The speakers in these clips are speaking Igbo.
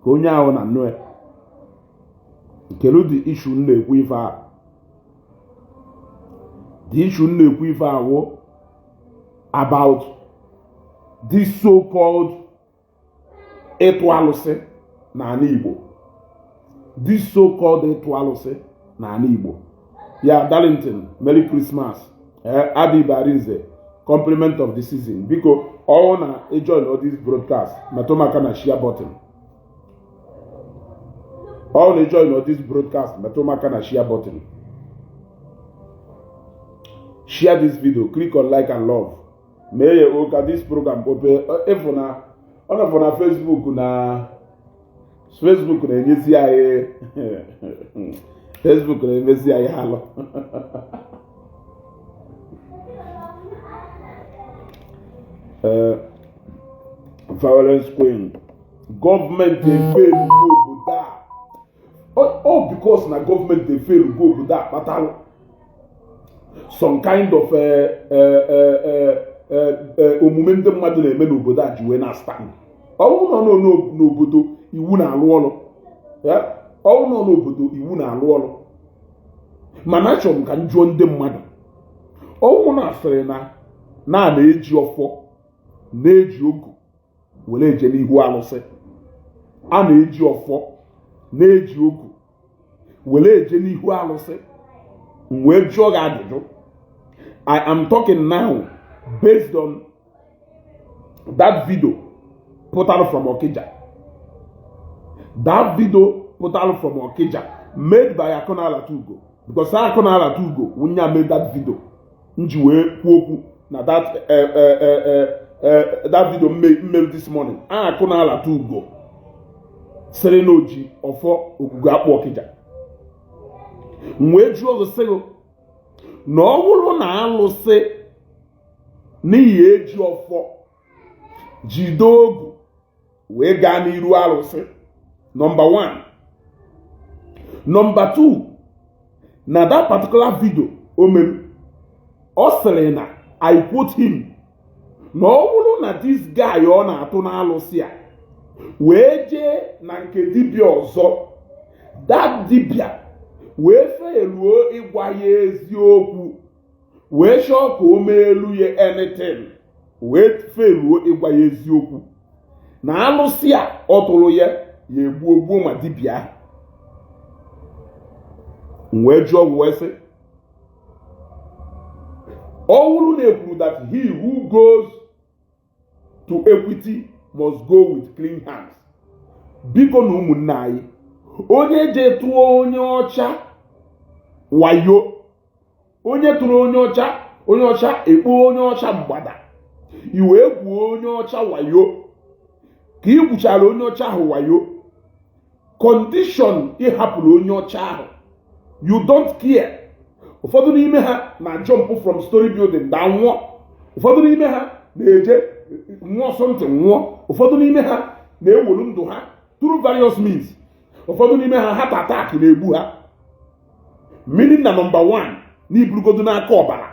Ka onye ahụ na nnu kelu. The issue m na-ekwu ife a, the issue m na-ekwu ife a wụ about this so-called ịtụ alụsị n'ala Igbo, this so-called ịtụ alụsị n'ala Igbo. Ya Darlington, Merry Christmas. Abi Barinze, compliment of the season. Biko, ọwụ na ị join all this broadcast, metụ m aka na share button. Ọwụ na ị join all this broadcast, metụ m aka na share button. Share this video, click on like and love. Mee ya o ka this program ope. Ịfụ na ọ na-afụ na Facebook, na Facebook na-enyezi anyị, Facebook na-emezi anyị alụ. Violence queen, gọọmenti efelugo obodo a. Ọ because na gọọmenti efelugo obodo a kpatalụ some kind of omume ndị mmadụ na-eme n'obodo a ji wee na stand. Ọwụ nọ n'obodo iwu na-alụ ọrụ, ọwụ nọ n'obodo iwu na-alụ ọrụ. Mana achọrọ m ka m jụọ ndị mmadụ, ọwụ na asịrị na na na-eji ọfọ, na-eji ogu were eje n'ihu alụsị, a na-eji ọfọ, na-eji ogu were eje n'ihu alụsị, m wee jụọ gị ajụjụ. I am talking now based on that video pụtara from Okija, that video pụtara from Okija made by Akonala Tugo, because Akonala Tugo wunya made that video m ji wee kwuo okwu na that video mmere this morning. Akonala Tugo sịrị na oji ọfọ ogugo akpụ Okija. M wee jụọ gị, sị gị na ọ bụrụ na alụsị n'ihi eji ọfọ jide ogu wee gaa n'iru alụsị, number 1. Number 2, na that particular video o mere, ọ sịrị na, I quote him, na ọ bụrụ na this guy ọ na-atụ n'alụsị a wee jee na nke dibịa ọzọ, that dibịa wee feluo ịgwa ya eziokwu, wee chọọ ka o mee elu ya anything, wee feluo ịgwa ya eziokwu, na alụsị a ọ tụrụ ya, ya egbuo gbuo ma dibịa ahụ. M wee jụọ, wee sị, ọ bụrụ na ekwuru that he who goes to equity must go with clean hands, biko na ụmụnne anyị, onye je tụọ onye ọcha wayo, onye tụrụ onye ọcha, onye ọcha ekpo onye ọcha mgbada, i wee gwuo onye ọcha wayo, ka ị gwuchara onye ọcha ahụ wayo, condition ị hapụrụ onye ọcha ahụ, you don't care. Ụfọdụ n'ime ha na jump from story building daa nwụọ. Ụfọdụ n'ime ha na-eje nwụọ something nwụọ. Ụfọdụ n'ime ha na-ewelu ndụ ha through various means. Ụfọdụ n'ime ha, heart attack na-egbu ha. Meaning na number one, na iburugodo n'aka ọbara,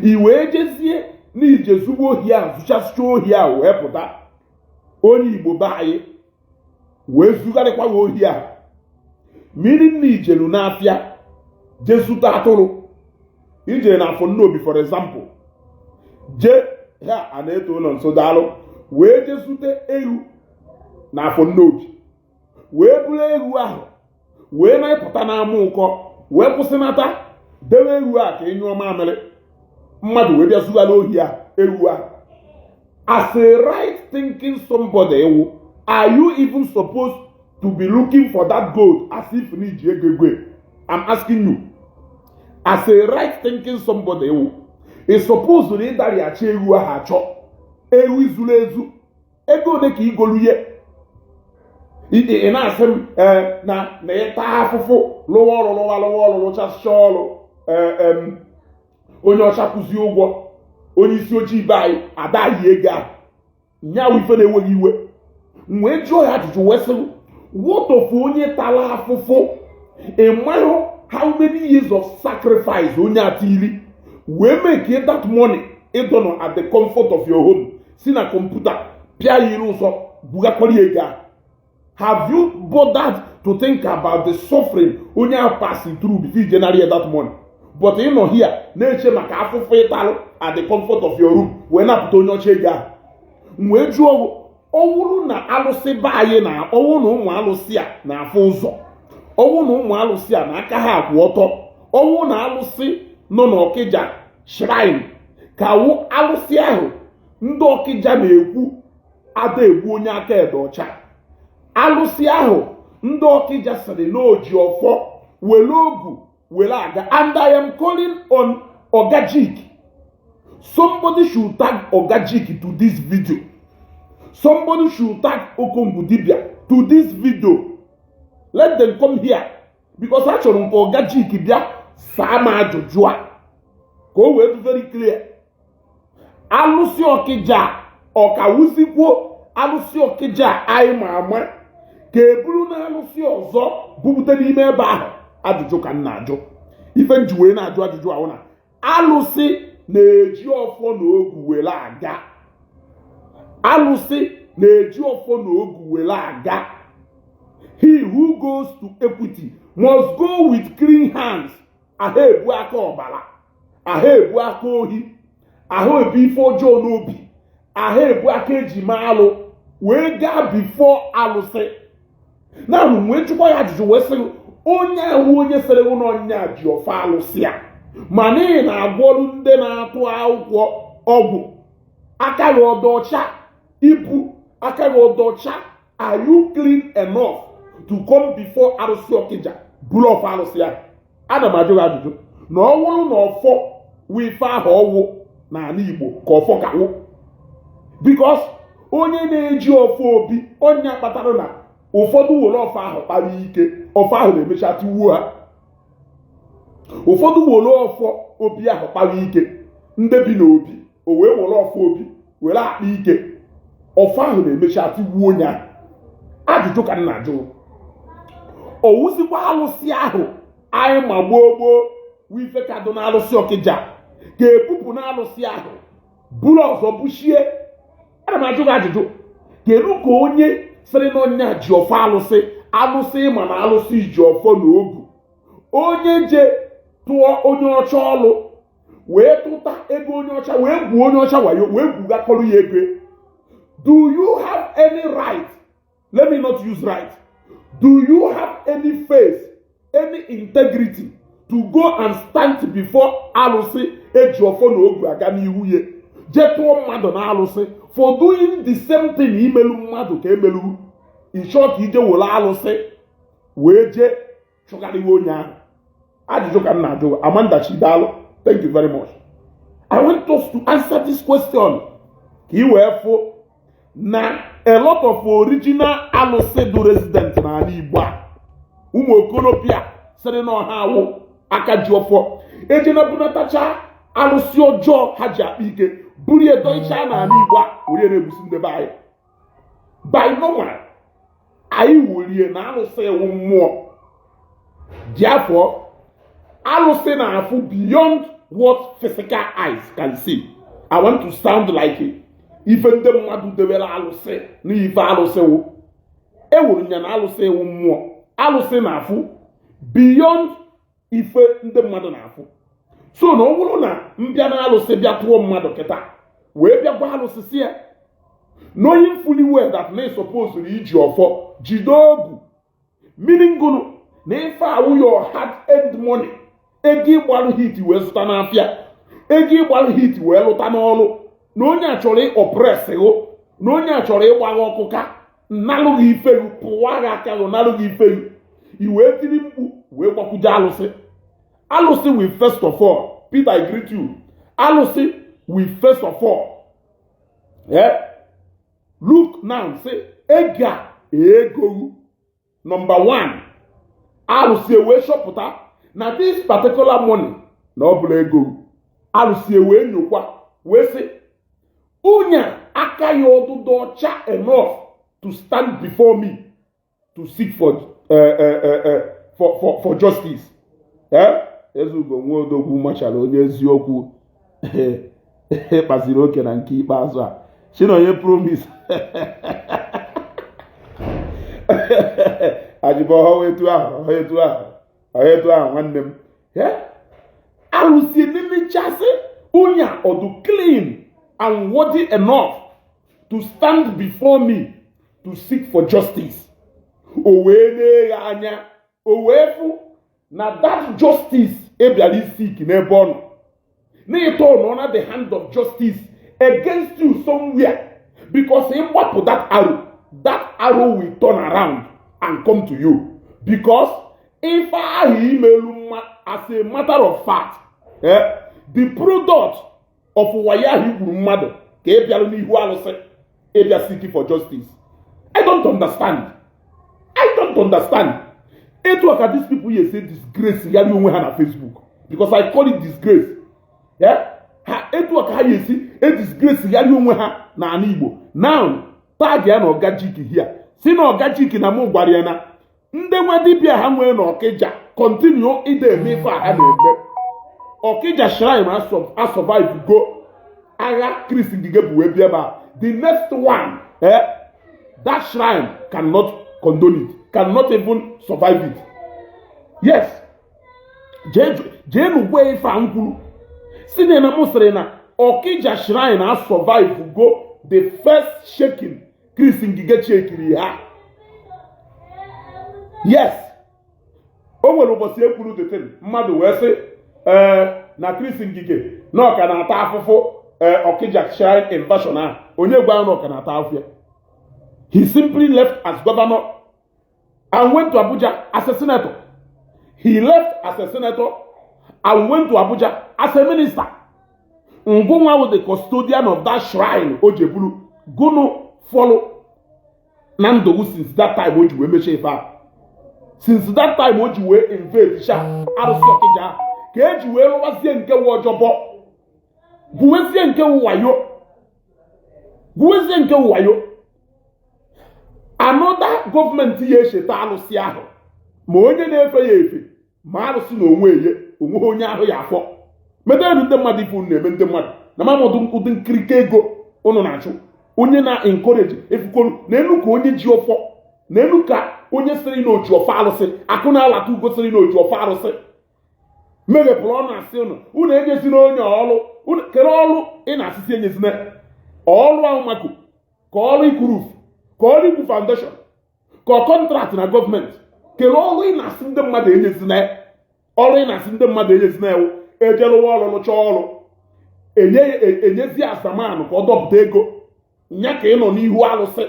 i wee jezie n'ije zugbo ohi ahụ, zụchasịcha ohi ahụ, wee pụta onye Igbo be anyị wee zugharịkwa ya ohi ahụ. Meaning na ijelu n'afịa jee zụta atụrụ, ijere na Afọ Nnobi, for example, jee ha a na-eto ụlọ nso, daalụ, wee jee zute ewu na Afọ Nnobi, wee buru ewu ahụ wee na-epụta n'ama ụkọ, wee kwụsịnata dewe ewu a ka ị nyụọ mamịrị, mmadụ wee bịa zugara ohi a ewu ahụ. As a right thinking somebody ewu, are you even supposed to be looking for that gold as if n'iji ego egwe? I'm asking you, as a right thinking somebody ewu, ị suppose na ịdarịachi ewu ahụ achọ ewu zuru ezu ego ole ka igolu ye? Ị na-asị m ee na ịta afụfụ, lụwa ọrụ, lụwa lụwa ọrụ, lụchasịcha ọrụ, ee, onye ọcha kwụzie ụgwọ, onye isi ojii be anyị adaghị ego ahụ nyawu. Ife na-enweghị iwe, m wee jụọ ya ajụjụ wee sị, what of onye tara afụfụ? Ị maghị how many years of sacrifice onye atili wee make that money ịdọnọ at the comfort of your home, si na kọmputa pịa ya iru ụzọ, bugakwara ya ego ahụ. Have you bothered to think about the suffering onye ahụ passing through before you generate that money? But ị nọ here na-eche maka afụfụ ịtalụ at the comfort of your room wee napụta onye ọcha ego ahụ. M wee jụọ, ọwụrụ na alụsị be anyị na ọwụ na ụmụ alụsị a na-afụ ụzọ, ọwụ na ụmụ alụsị a na aka ha kwụ ọtọ, ọwụ na alụsị nọ n'Ọkịja shrine ka wụ alụsị ahụ ndị Ọkịja na-ekwu ada egbu onye aka ede ọcha, alụsị ahụ ndị Ọkịja sịrị na oji ọfọ were ogu were aga. And I am calling on Ogajik. Somebody should tag Ogajik to this video. Somebody should tag Okongwu Dibia to this video. Let them come here, because achọrọ m ka Ogajik bịa saa m ajụjụ a ka o wee dị very clear. Alụsị Ọkịja, ọkawụzikwuo alụsị Ọkịja anyị ma ama, ka eburu na alụsị ọzọ bupụta n'ime ebe ahụ? Ajụjụ ka m na-ajụ. Ife m ji wee na-ajụ ajụjụ ahụ na alụsị na-eji ọfọ na ogu were aga, alụsị na-eji ọfọ na ogu were aga. He who goes to equity must go with clean hands. Ahụ ebu aka ọbara, ahụ ebu aka ohi, ahụ ebu ife ọjọọ n'obi, ahụ ebu aka eji mee alụ wee gaa before alụsị na wee jụkwa ya ajụjụ wee sị, onye ahụ, onye sịrị na ọnya ji ọfọ alụsị a, ma n'ihi na-agwọrụ ndị na-atụ akwụkwọ ọgwụ, aka gị ọdọ ọcha? Ibu aka gị ọdọ ọcha? Are you clean enough to come before arụsị Ọkịja buru ọfọ arụsị ahụ? Ana m ajụ gị ajụjụ na ọ wụrụ na ọfọ wụ ife ahụ ọwụ n'ala Igbo ka ọfọ ka wụ, because onye na-eji ọfọ obi onye kpatara na ụfọdụ were ọfọ ahụ kpara ike, ọfọ ahụ na-emecha tiwuo ha. Ụfọdụ were ọfọ obi ahụ kpara ike, ndị bi n'obi o wee were ọfọ obi were akpa ike, ọfọ ahụ na-emecha tiwuo onye ahụ. Ajụjụ ka m na-ajụ, owuzikwa alụsị ahụ anyị ma gboo gboo wụ ife ka dị n'alụsị Ọkịja, ka ebupụ n'alụsị ahụ buru ọzọ buchie? Ana m ajụ gị ajụjụ, kedu ka onye sịrị na onye a ji ọfọ alụsị, alụsị ma na alụsị ji ọfọ na ogu, onye je tụọ onye ọcha ọlụ wee tụta ego onye ọcha, wee gwuo onye ọcha wayo, wee gwugakọrọ ya ego? Do you have any right, let me not use right, do you have any faith, any integrity to go and stand before alụsị eji ọfọ na ogu aga n'ihu ya, jee tụọ mmadụ na alụsị for doing the same thing imelu mmadụ ka emelu ịchọ ka ije were alụsị wee jee chụgharịwa onye ahụ? Ajụjụ ka m na-ajụ. Amanda Chidalụ, thank you very much. I want us to answer this question ka ị wee fụ na a lot of original alụsị dị resident n'ala Igbo a, ụmụ okorobịa sịrị na ọha awụ aka ji ọfọ ejena bunatacha alụsị ọjọọ ha ji akpa ike, buru ya dọicha n'ala Igbo a, were na-egbusi ndị be anyị. By normal anyị wulie na alụsị iwu mmụọ dị afọ, alụsị na-afụ beyond what physical eyes can see. I want to sound like it. Ife ndị mmadụ debere alụsị na ife alụsị wụ ewuru nya na alụsị iwu mmụọ, alụsị na-afụ beyond ife ndị mmadụ na-afụ. So na ọ bụrụ na mbịa na alụsị bịa tụọ mmadụ kịta wee bịa gwa alụsị si ya, knowing fully well that na suppose iji ọfọ jide ogu, meaning gụnụ na ife awụ your hard earned money, ego ịgbalụ hit wee zụta n'afịa, ego ịgbalụ hit wee lụta n'ọrụ, na onye a chọrọ ịoppress gụ, na onye a chọrọ ịgba gị ọkụ ka nalụghị ife gị, pụwa gị aka gị, nalụghị ife gị, i wee tiri mkpu wee gbakwuje alụsị, alụsị will first of all, Peter, I greet you, alụsị will first of all, look now, say ego a ego. Number one, alụsị wee chọpụta na this particular money na ọ bụla ego. Alụsị wee nyokwa wee sị onye a aka ya ọdụdụ ọcha enough to stand before me to seek for justice. Ezugo Nwaodogwu machara onye eziokwu kpaziri oke na nke ikpeazụ a. Chinonye Promise, Ajịba ọhọ etu ahụ, ọhọ etu ahụ, ọhọ etu ahụ, nwanne m. Alụsị enenechasị onye a, ọdụ clean and worthy enough to stand before me to seek for justice. O wee nee ya anya, o wee fụ na that justice ị bịara iseek n'ebe ọ nọ n'ịtọ nọ na the hand of justice against you somewhere, because ịgbapụ that arrow, that arrow will turn around and come to you, because ife ahụ imelu mma, as a matter of fact, the product of wayo ahụ igburu mmadụ ka ị bịara n'ihu alụsị ịbịa seek for justice. I don't understand, I don't understand. Etu a ka these people here say disgrace yari onwe ha na Facebook, because I call it disgrace. Yeah? Ha etu a ka ha ga-esi e disgrace yari onwe ha n'ala Igbo. Now tag ya na Oga Jiki here, si na Oga Jiki na mụ gwara ya na ndị nwa dibịa ha nwee na Ọkịja continue ide eme ife a ha na-eme. Ọkịja shrine a survive go agha Chris Ngige bụ wee bịa ebe a. The next one, that shrine cannot condone it, cannot even survive it. Yes, jee nụ gwa ife a m kwuru, si na mụ sịrị na Ọkịja shrine a survive go the first shaking Chris Ngige chekiri ha. Yes, o nwere ụbọchị ekwuru the thing, mmadụ wee sị ee na Chris Ngige na ọka na-ata afụfụ ee Ọkịja shrine invasion ahụ. Onye gwa na ọka na-ata afụfụ ya? He simply left as governor and went to Abuja as a senator. He left as a senator and went to Abuja as a minister. Ngụnwa was the custodian of that shrine. O jeburu gụnụ follow na ndụ since that time o ji wee mechie ife ahụ, since that time o ji wee invade sha arụsị Ọkịja ka eji wee rụwazie nke wụ ọjọbọ, gwuwezie nke wụ wayo, gwuwezie nke wụ wayo. Another gọọmenti ya echeta alụsị ahụ, ma onye na-efe ya efe, ma alụsị na onwe ye onweghị onye ahụ ya afọ medenu. Ndị mmadụ, ife unu na-eme ndị mmadụ na mamọdụ ụdị nkirika ego unu na-achụ, onye na-encourage efukolu na enu ka onye ji ọfọ, na enu ka onye sịrị na oji ọfọ alụsị akụ na-alata ugo, sịrị na oji ọfọ arụsị meghepụrụ ọnụ asị unu, unu enyezina onye ọrụ unu kere ọrụ ị na-asịsị enyezina ọrụ ahụ mako ka ọrụ ikwuruf, ka ọrụ ikwu foundation, ka ọ contract na gọọmenti kere ọrụ ị na-asị ndị mmadụ enyezina ọrụ. Ị na-asị ndị mmadụ enyezina ewu ejelụwa ọrụ, lụcha ọrụ, enye enyezi asamanụ ka ọ dọpụta ego nya ka ị nọ n'ihu alụsị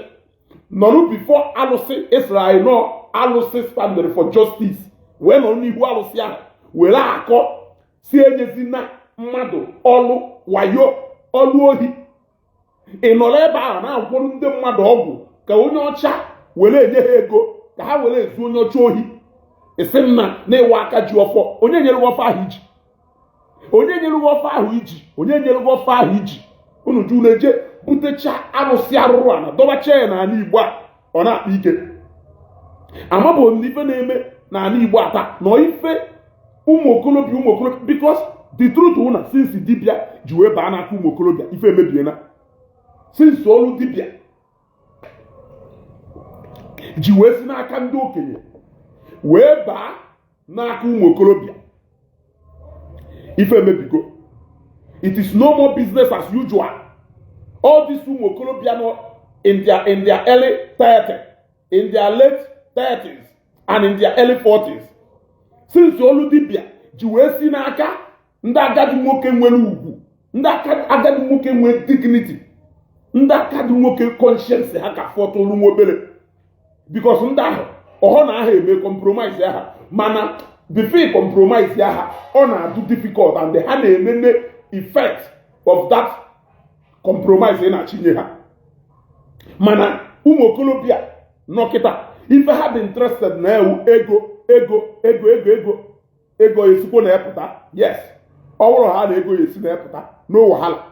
nọrụ before alụsị esiri anyị nọ alụsị standard for justice, wee nọrọ n'ihu alụsị ahụ were akọ si enyezina mmadụ ọlụ wayo, ọlụ ohi. Ị nọrọ ebe ahụ na-agwọrọ ndị mmadụ ọgwụ ka onye ọcha were enye ha ego ka ha were ezu onye ọcha ohi. Isi m na na-ịwa aka ji ọfọ. Onye nyere gị ọfọ ahụ iji? Onye nyere gị ọfọ ahụ iji? Onye nyere gị ọfọ ahụ iji? Unu ju na-eje butecha arụsị arụrụ a na dọbacha ya n'ala Igbo a, ọ na-akpa ike. Amabụ m na ife na-eme n'ala Igbo ata nọ ife ụmụ okorobịa, ụmụ okorobịa, because the truth wụ na since dibịa ji wee baa n'aka ụmụ okorobịa, ife emebiena. Since ọrụ dibịa ji wee si n'aka ndị okenye wee baa n'aka ụmụ okorobịa, ife emebigo. It is no more business as usual. All these ụmụ okorobịa nọ in their early 30, in their late 30s and in their early 40s, since olu dibịa ji wee si n'aka ndị agadi nwoke nwere ugwu, ndị agadi nwoke nwere dignity, ndị agadi nwoke conscience ha ka fọtụrụ nwa obere, because ndị ahụ ọhọ na aha eme compromise aha, mana before compromise aha ọ na-adụ difficult and ha na-enene effect of that compromise ị na-achịnye ha. Mana ụmụ okorobịa nọ kịta, ife ha dị interested na ewu ego, ego, ego, ego, ego, ego esikwo na-epụta. Yes, ọ bụrụ ha na ego esi na-epụta, no wahala.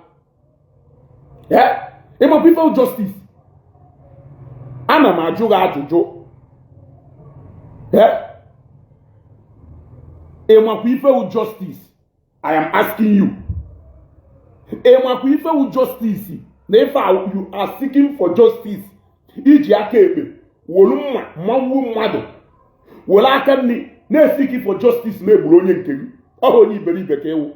Ịmakwa ife justice, ana m ajụ gị ajụjụ. Ịmakwa ife wụ justice? I am asking you, ịmakwa ife wụ justice? Na ife a you are seeking for justice, iji aka ekpe Wolu mma mmawuo mmadụ, were aka nri na-eseek for justice, na-egburu onye nke gị. Ọha onye iberibe ka ewu,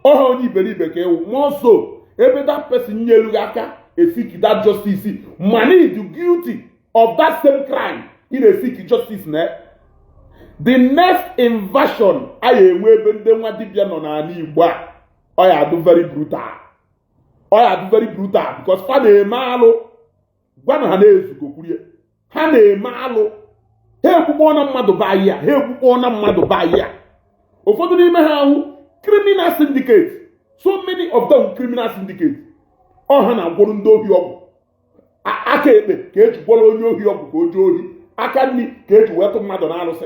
ọha onye iberibe ka ewu. More so ebe that person nyelu gị aka eseek that justice, mana ị guilty of that same crime ị na-eseek justice na. The next invasion a ya enwe ebe ndị nwa dibịa nọ n'ala Igbo a, ọ ya adụ very brutal, ọ ya adụ very brutal, because fa na-eme alụ. Gwa na ha na-ezugokwurie, ha na-eme alụ. Ha egbukpọ na mmadụ be anyị a, ha egbukpọ na mmadụ be anyị a. Ụfọdụ n'ime ha ahụ criminal syndicate, so many of them criminal syndicate. Ọ ha na-agwọrọ ndị ohi ọgwụ. Aka ekpe ka eji gwọrọ onye ohi ọgwụ ka o jee ohi, aka nri ka eji wee tụ mmadụ n'arụsị,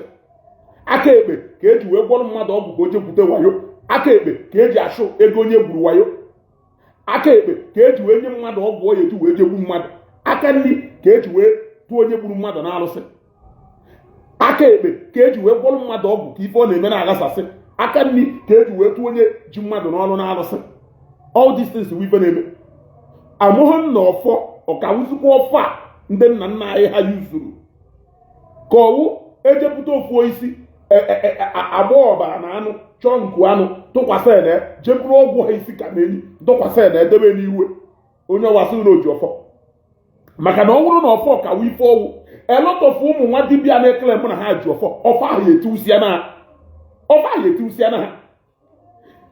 aka ekpe ka eji wee gwọrọ mmadụ ọgwụ ka o jee gwute wayo, aka ekpe ka eji achụ ego onye gburu wayo, aka ekpe ka eji wee nye mmadụ ọgwụ ọ ya eji wee jegbu mmadụ, aka nri ka eji wee tụọ onye gburu mmadụ n'arụsị, aka ekpe ka eji wee gwọrọ mmadụ ọgwụ ka ife ọ na-eme na-aghasasị, aka nri ka eji wee tụọ onye ji mmadụ n'ọrụ n'arụsị. All these things wụ ife na-eme. Amụghị m na ọfọ ọkawụzikwa ọfọ a ndị nna nna anyị ha yuzuru ka ọwụ ejepụta ofu isi agba ọbara na anụ, chọọ nku anụ tụkwasị ene, jeburu ọgwụ ha isi ka na-enyi dọkwasị ene edebe n'iwe onye wasị na oji ọfọ. Maka na ọ bụrụ na ọfọ ka wụ ife ọwụ, a lot of ụmụ nwa dibịa na-ekele mụ na ha ji ọfọ, ọfọ ahụ etiwusia na ha, ọfọ ahụ etiwusia na ha.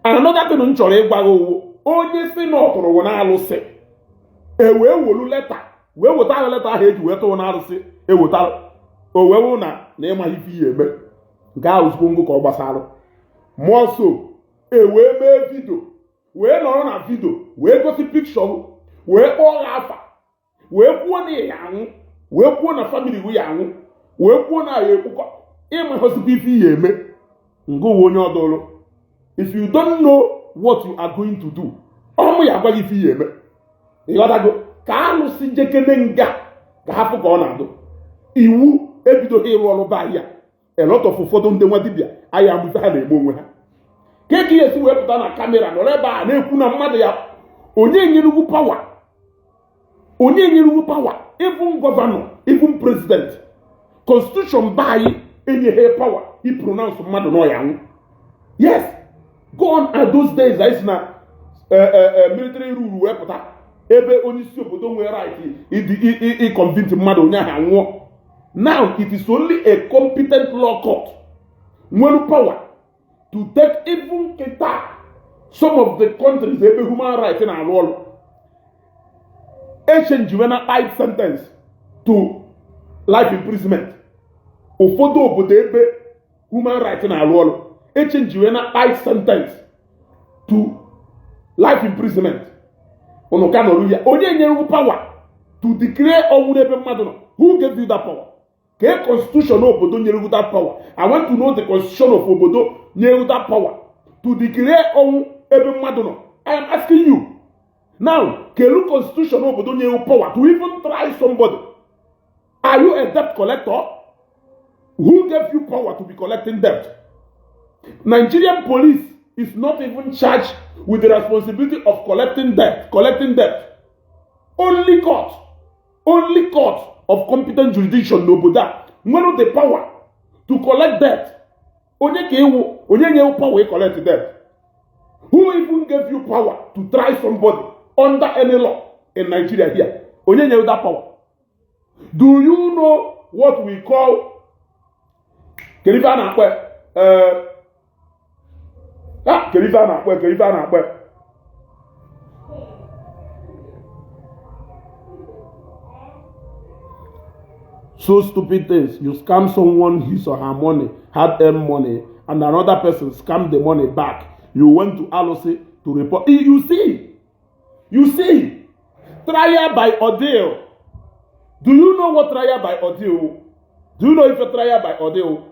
Another thing m chọrọ ịgwa gị owo, onye si na ọtụrụ wụ na-alụsị, e wee wolu letter wee weta ahụ, letter ahụ eji wee tụrụ na-arụsị ewetara o wee wụ na ịmaghị ife ihe eme nke ahụ ozugbo ngụ ka ọ gbasara mmụọ. So e wee mee video, wee nọrọ na video wee gosi picture, wee kpọọ ha afa, wee kwuo na ya anwụ, wee kwuo na family gị ya anwụ, wee kwuo na ya ekwukọ, ịmaghịzikwa ife ihe eme ngụwa onye ọdụrụ. If you don't know what you are going to do, ọmụ ya agwa gị ife ihe eme. Ịghọtago? Ka alụsị jekene nga ka hapụ ka ọ na-adụ iwu ebidoghị ịrụ ọrụ be anyị a. A lot of ụfọdụ ndị nwa dibịa anyị amụ ife ha na-eme onwe ha ka ka esi wee pụta na camera nọrọ ebe a na-ekwu na mmadụ ya. Onye nyerugwu power? Onye nyerugwu power? Even governor, even president, constitution be anyị enyeghị power ipronounce mmadụ na ọya nwụ. Yes, gone are those days anyị si na military rule wee pụta, ebe onye isi obodo nwere right ịdị ịconvict mmadụ, onye ahụ anwụọ. Now it is only a competent law court nwere power to take. Even kịta, some of the countries ebe human rights na-arụ ọrụ echangewe na life sentence to life imprisonment. Ụfọdụ obodo ebe human rights na-arụ ọrụ echangewe na life sentence to life imprisonment. Unu ka nọrọ ya. Onye nyere power to declare ọnwụ n'ebe mmadụ nọ? Who gave you that power? Ka constitution obodo nyere you that power? I want to know the constitution of obodo nyere you that power to declare ọnwụ ebe mmadụ nọ. I am asking you now, kelu constitution obodo nyere you power to even try somebody? Are you a debt collector? Who gave you power to be collecting debt? Nigerian police is not even charged with the responsibility of collecting debt. Collecting debt. Only court, only court of competent jurisdiction n'obodo a nwere the power to collect debt. Onye ka iwu, onye nye power to collect debt? Who even gave you power to try somebody under any law in Nigeria here? Onye nye that power? Do you know what we call, kedu ife a na-akpọ kedu ife a na-akpọ, kedu ife a na-akpọ ya? So stupid things. You scam someone his or her money, hard earned money, and another person scam the money back. You went to alụsị to report. You see, you see, trial by ordeal. Do you know what trial by ordeal? Do you know if a trial by ordeal?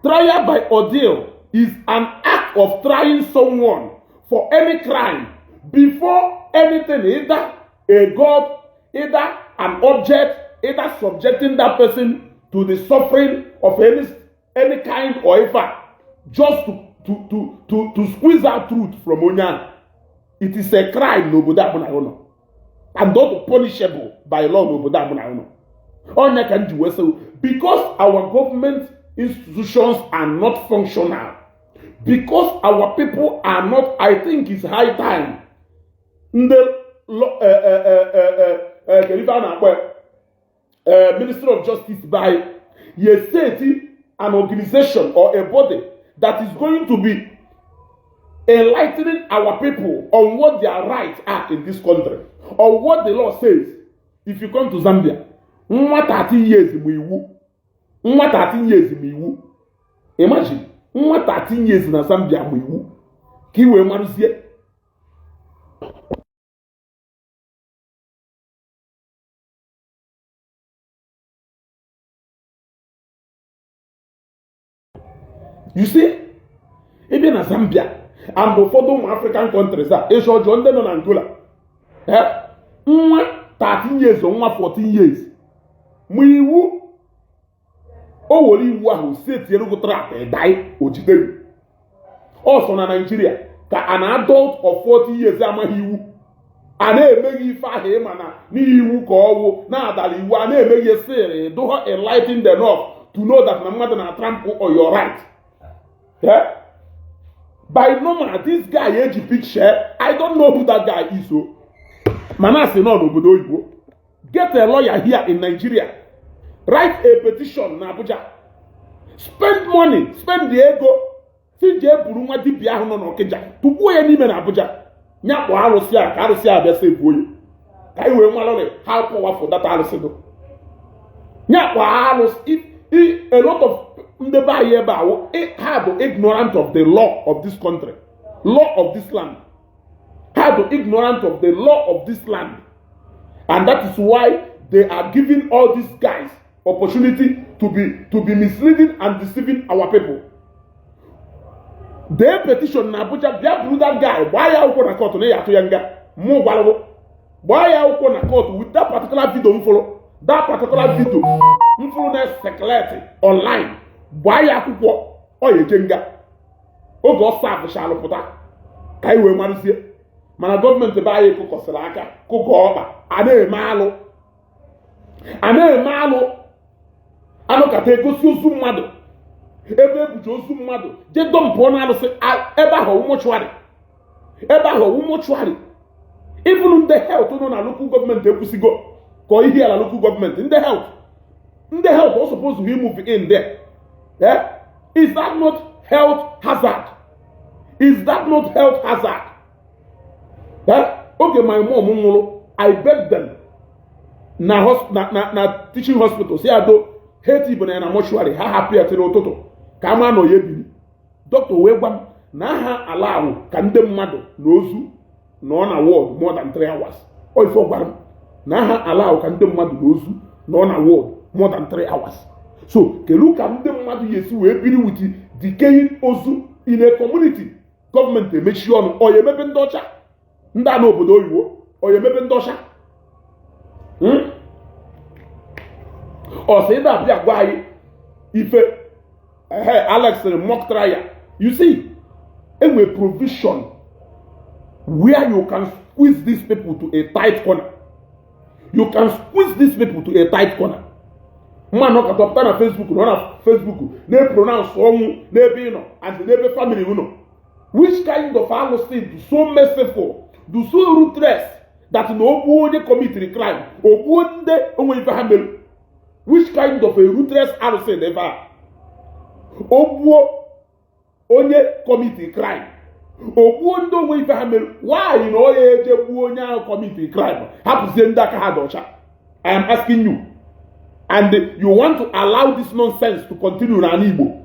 Trial by ordeal is an act of trying someone for any crime before anything, either a god, either an object, either subjecting that person to the suffering of any kind or effort, just to squeeze out truth from onye ahụ. It is a crime n'obodo a mụ na ụnọ, and not punishable by law n'obodo a mụ na ụnọ. Ọnya ka m ji wee sị, because our government institutions are not functional, because our people are not, I think it's high time ndị kedu ife a na-akpọ Ministry of Justice by ye set an organization or a body that is going to be enlightening our people on what their rights are in this country, or what the law says. If you come to Zambia, nwa 13 years ma iwu, nwa 13 years ma iwu. Imagine, nwa 13 years na Zambia ma iwu, ka ị wee marụzie. You see, ịbịa na Zambia and ụfọdụ ụmụ African countries a, ịchọ ọjọọ ndị nọ na Angola, nwa 13 years, nwa 14 years ma iwu, o were iwu ahụ si etinyere gị trap, ịdai o jide gị ọsọ. Na Nigeria ka an adult of 40 years amaghị iwu, a na-emeghị ife ahụ ịma na n'iwu ka ọwụ na-adara iwu, a na-emeghị sịrị dụghọ enlightened enough to know that na mmadụ na trample on your right. Yeah? By normal, this guy eji picture, I don't know who that guy is o, mana asị nọ n'obodo oyibo. Get a lawyer here in Nigeria, write a petition na Abuja, spend money, spend the ego, si jee buru nwa dibịa ahụ nọ n'Ọkịja tụgbuo ya n'ime na Abuja, nyakpọ arụsị a ka arụsị a bịa sevuo ya, ka anyị wee malụrị how powerful that arụsị dị. Nyakpọ arụsị. A lot of ndị be anyị ebe a ha bụ ignorant of the law of this country, law of this land. Ha bụ ignorant of the law of this land, and that is why they are giving all these guys opportunity to be misleading and deceiving our people. Dee petition na Abuja, bịa buru that guy, gbaa ya akwụkwọ na court na ya atụ ya nga. Mụ gwarụgụ, gbaa ya akwụkwọ na court with that particular video m fụrụ, that particular video m fụrụ na circulate online. Gbaa ya akwụkwọ, ọ ya eje nga oge ọ sabụchalụ pụta, ka anyị wee marụzie. Mana gọọmenti be anyị kụkọsịrị aka, kụkọ ọkpa, a na-eme alụ, a na-eme alụ, anụkata egosi ozu mmadụ ebe ebuji ozu mmadụ jee dumpụọ na alụsị ebe ahụ, mortuary ebe ahụ, mortuary. Even ndị health nọ na local government ekwusigo ka ihe ala local government, ndị health are supposed to move in there. Eh? Is that not health hazard? Is that not health hazard? Eh? Oge my mom nwụrụ, I beg them na teaching hospital si ado ha bụ na ya na mortuary, ha hapụ ya tiri ụtụtụ ka ama nọ ya ebili. Dọkịta wee gwa m na aha ala ahụ ka ndị mmadụ na ozu nọ na ward more than 3 hours. Ọ ife ọ gwara m, na aha ala ahụ ka ndị mmadụ na ozu nọ na ward more than 3 hours. So kedu ka ndị mmadụ ya esi wee biri with decaying ozu in a community? Gọọmenti emechi ọnụ. Ọ ya emepe ndị ọcha, ndị a n'obodo oyibo, ọ ya emepe ndị ọcha? Ọ sị ịda abịa gwa anyị ife ehe. Alex sịrị mock trial. You see, enwe provision where you can squeeze these people to a tight corner. You can squeeze these people to a tight corner. Mmanụ ọkatọpụta na Facebook, nọ na Facebook na-epronounce ọnwụ n'ebe ị nọ and n'ebe family unu. Which kind of alụsị do so merciful, do so ruthless, that na ogbuo onye committed crime, ogbuo ndị onwe ife ha mere? Which kind of a ruthless alụsị dị ebe a? Ogbuo onye commit crime, ogbuo ndị onwe ife ha mere. Why na onye eje gbuo onye ahụ commit crime, hapụzie ndị aka ha dị ọcha? I am asking you. And you want to allow this nonsense to continue n'ala Igbo?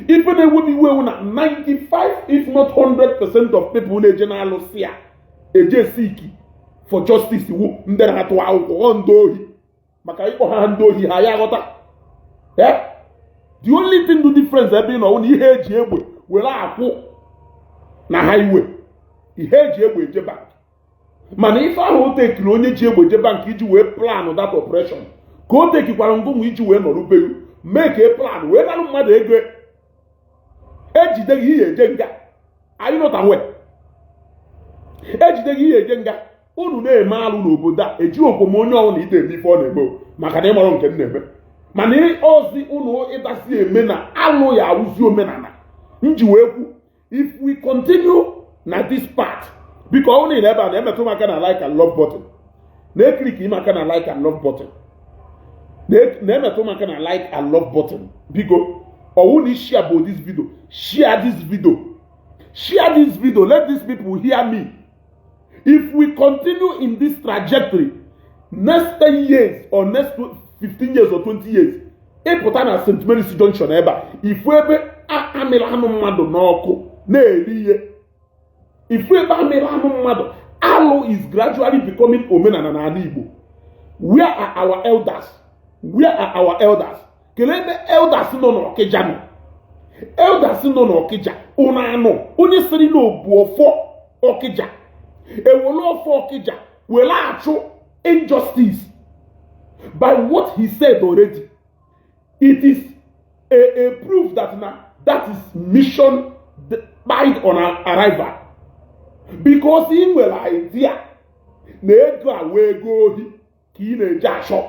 Ife na-ewe m iwe ewu na 95 if not 100% of people na-eje na-alụsị a eje seek for justice iwu, ndị na-atụ akwụkwọ, ọ ndị ohi, maka ịkpọ ha ndị ohi, ha ya ghọta. Eh? The only thing do difference ebe ị nọ wụ na ihe eji egbe were akwụ na highway, ihe eji egbe eje bank. Mana ife ahụ o tekiri onye ji egbe je bank iji wee plan that operation, ka o tekikwara ngụnwa iji wee nọrọ beyu mee ka e plan wee narụ mmadụ ego, ejide gị, ihe eje nga. Anyị nọta nwe ejide gị, ihe eje nga. Unu na-eme alụ n'obodo a, eji okwom onye ọbụla ide eme ife ọ na-eme o. Maka na ịmarọ nke m na-eme, mana ozi unu ịdasi eme na alụ ya awụzi omenala nji wee kwu. If we continue na this part, biko, ọ bụrụ na ebe a na-emetụ m aka na like and love button, na-eclick ime aka na like and love button, na-emetụ m aka na like and love button, biko. Ọwụ na share bụ this video, share this video, share this video. Let these people hear me. If we continue in this trajectory, next 10 years or next 15 years or 20 years, ịpụta na St. Mary's Junction ebe a, ifu ebe amịrị anụ mmadụ n'ọkụ na-eri ihe, ifu ebe amịrị anụ mmadụ. Alụ is gradually becoming omenala n'ala Igbo. Where are our elders? Where are our elders? Kelee ebe elders nọ n'Ọkịja nọ. Elders nọ n'Ọkịja, ụnụ anụ onye sịrị na obu ọfọ Ọkịja, ewere ọfọ Ọkịja were achụ injustice. By what he said already, it is a proof that na that is mission died on arrival, because ị nwere idea na ego a wee ego ohi ka ị na-eji achọ.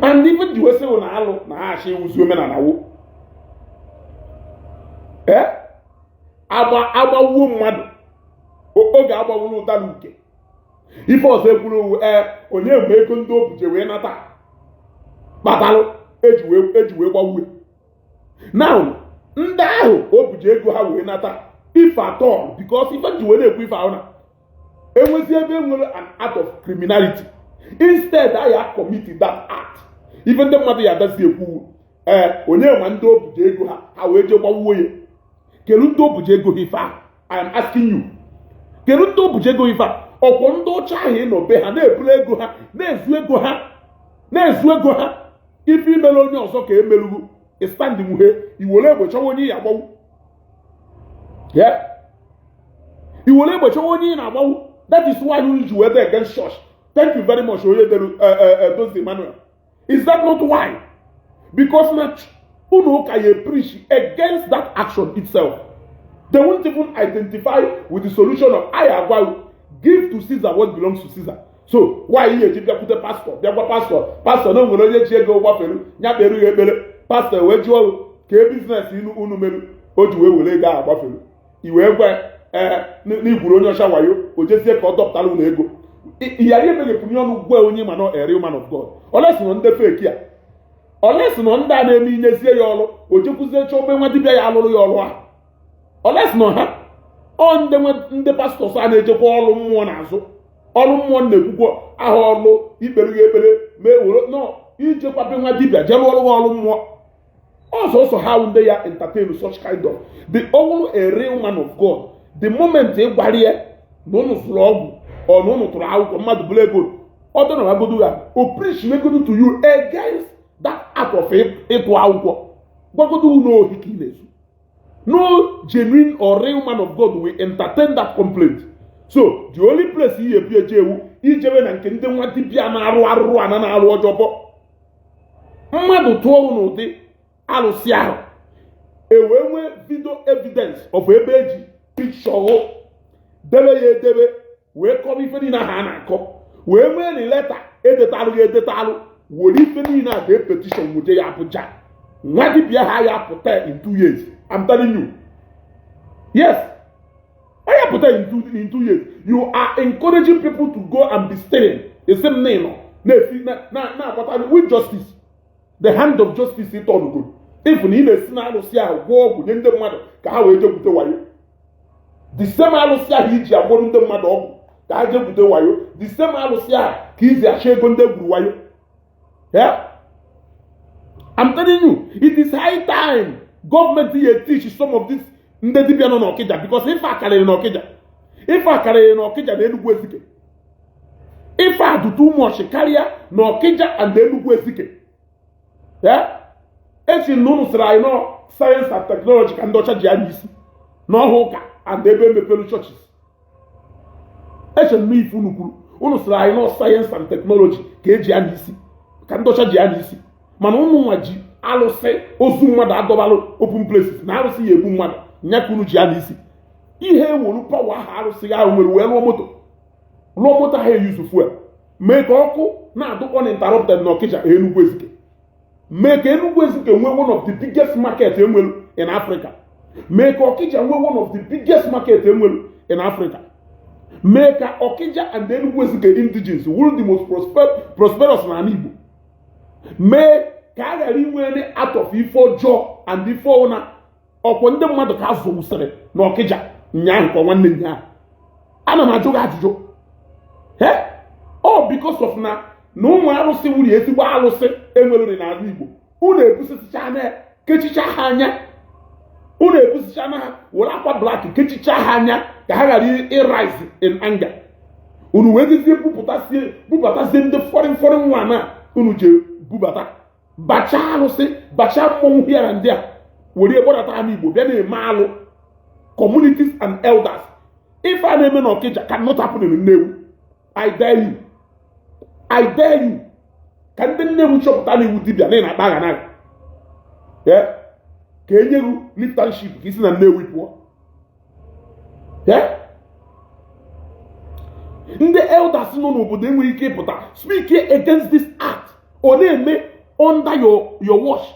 And even ji wee sị na alụ na ha achọ iwuzi omenala wo ee agba agbawuo mmadụ oge agbawuru ụdara uke. Ife ọzọ ekwuru owu ee onye mgbe ego ndị o buje wee nata kpatalụ eji wee gbawue. Now ndị ahụ o buje ego ha wee nata, if at all, because ife ji wee na-ekwu ife ahụ na enwezi ebe enwere an act of criminality, instead a ya commit that act, ife ndị mmadụ ya adazi ekwu ee onye ma ndị o buje ego ha, ha wee jee gbawuo ya. Kedu ndị o buje ego ha? Ife ahụ I am asking you, kedu ndị o buje ego ife a? Ọkwọ ndị ọcha ahụ ịnọ be ha na-eburu ego ha, na-ezu ego ha, na-ezu ego ha. Ife imere onye ọzọ ka emerugwu stand nwuhe iwere egbe chọwa onye ị agbawu ya, iwere egbe chọwa onye ị na-agbawu. That is why you ji wee dey against church. Thank you very much, onye dere Dozie Emmanuel. Is that not why? Because na unu ụka ya preach against that action itself. They won't even identify with the solution of I agwa give to Caesar what belongs to Caesar. So why ihe eji bịakwute pastor, bịagwa pastor, pastor na o nwere onye ji ego gbafere ya kpere ya ekpere, pastor wee jụọ ka e business inu unu merụ o ji wee were ego ahụ gbafere, i wee gwa ee n'igwuru onye ọcha wayo, o jezie ka ọ dọpụtara unu ego, ghara emeghepụ ihe ọnụ gwa onye ma nọ a real man of God. Olesi nọ ndị fake a, olesi nọ ndị a na-eme inyezie ya ọrụ, o jekwuzie chọọ ogbe nwa dibịa ya alụrụ ya ọrụ ahụ. Olesi nọ ha ọ ndị ndị pastors a na-ejekwa ọrụ mmụọ n'azụ ọrụ mmụọ na-ekwukwo aha ọrụ ikpere gị ekpere mee were nọ ijekwa be nwa dibịa jee rụọrụ ha ọrụ mmụọ ọsọsọ. Ha ndị ya entertain such kind of the ọwụrụ a real man of God, the moment ị gwara ya na ụnụ sụrụ ọgwụ ọ na ụnụ tụrụ akwụkwọ mmadụ bụrụ ego ọ dọrọ agodo ya, o preach megodo to you against that act of ịtụ akwụkwọ, gwagodo unu ohi ka ị na-ezu. No genuine or real man of God will entertain that complaint. So the only place ihe ebu eje ewu ijebe na nke ndị nwa dibịa na-arụ arụrụ ana na-arụ ọjọbọ mmadụ tụọ n'ụdị alụsị ahụ, e wee nwee video evidence of ebe eji picture debe ya edebe wee kọrọ ife niile ahụ a na-akọ, wee nwee na leta edetalụ ya edetalụ, were ife niile a dee petition wuje ya Abuja, nwa dibịa ha ya pụta in 2 years. I'm telling you, yes, ọ ya pụta in 2 years. You are encouraging people to go and be stealing. Esi m na ịnọ na-esi na-agbata with justice, the hand of justice ịtọnugo. If na ị na-esi na alụsị ahụ gwọọ ọgwụ nye ndị mmadụ ka ha wee jekwute wayo, the same alụsị ahụ iji agwọrọ ndị mmadụ ọgwụ ka ha jekwute wayo, the same alụsị ahụ ka iji achọ ego ndị egwuru wayo. Yeah? I'm telling you, it is high time gọọmenti ya teach some of these ndị dibịa nọ n'Ọkịja, because ife akarịrị n'Ọkịja, ife akarịrị n'Ọkịja na Enugu Ezike. Ife a dị too much karịa n'Ọkịja and Enugu Ezike. Yeah? Echi na unu sịrị anyị nọ science and technology ka ndị ọcha ji anya isi n'ọhụ ụka and ebe emepere churches. Eche m ife unu kwuru, unu sịrị anyị nọ science and technology ka eji anya isi, ka ndị ọcha ji anya isi, mana unu nwa ji alụsị ozu mmadụ adọbalụ open places na alụsị ya egbu mmadụ nya ka unu ji anya isi. Ihe ewolu power ahụ alụsị ahụ nwere wee rụọ moto, rụọ moto ahụ eyuzu fuel, mee ka ọkụ na-adụ uninterrupted na Ọkịja, Enugu Ezike. Mee ka Enugu Ezike nwee one of the biggest market enwelu in Africa. Mee ka Ọkịja nwee one of the biggest market enwelu in Africa. Mee ka Ọkịja and Enugu Ezike indigenes wụrụ the most prosperous n'ala Igbo. Mee ka a ghara inwe any out of ife ọjọọ and ife ọwụna. Ọkwọ ndị mmadụ ka a zụwụsịrị n'Ọkịja nyaahụ ka nwanne nyaahụ. Ana m ajụ gị ajụjụ. He ọ because of na ụmụ arụsị wuri ezigbo arụsị enweruri n'ala Igbo, unu ebusisicha anya, kechicha ha anya. Unu ebusicha na ha were akwa black kechicha ha anya ka ha ghara ịrise in anger. Unu wee dizie bupụtasie, bubatazie ndị foreign one a unu je bubata, bachaa arụsị, bachaa mmọnwụ hịara ndị a were gbadata ha n'Igbo, bịa na-eme alụ. Communities and elders, ife a na-eme n'Ọkịja cannot happen in Nnewi. I dare you, I dare you. Ka ndị Nnewi chọpụta na iwu dibịa na ị na-akpa agha naghị ka enye gị lift ka isi na Nnewi pụọ. Ndị elders nọ n'obodo enweghị ike ịpụta speak against this act ọ na-eme under your watch.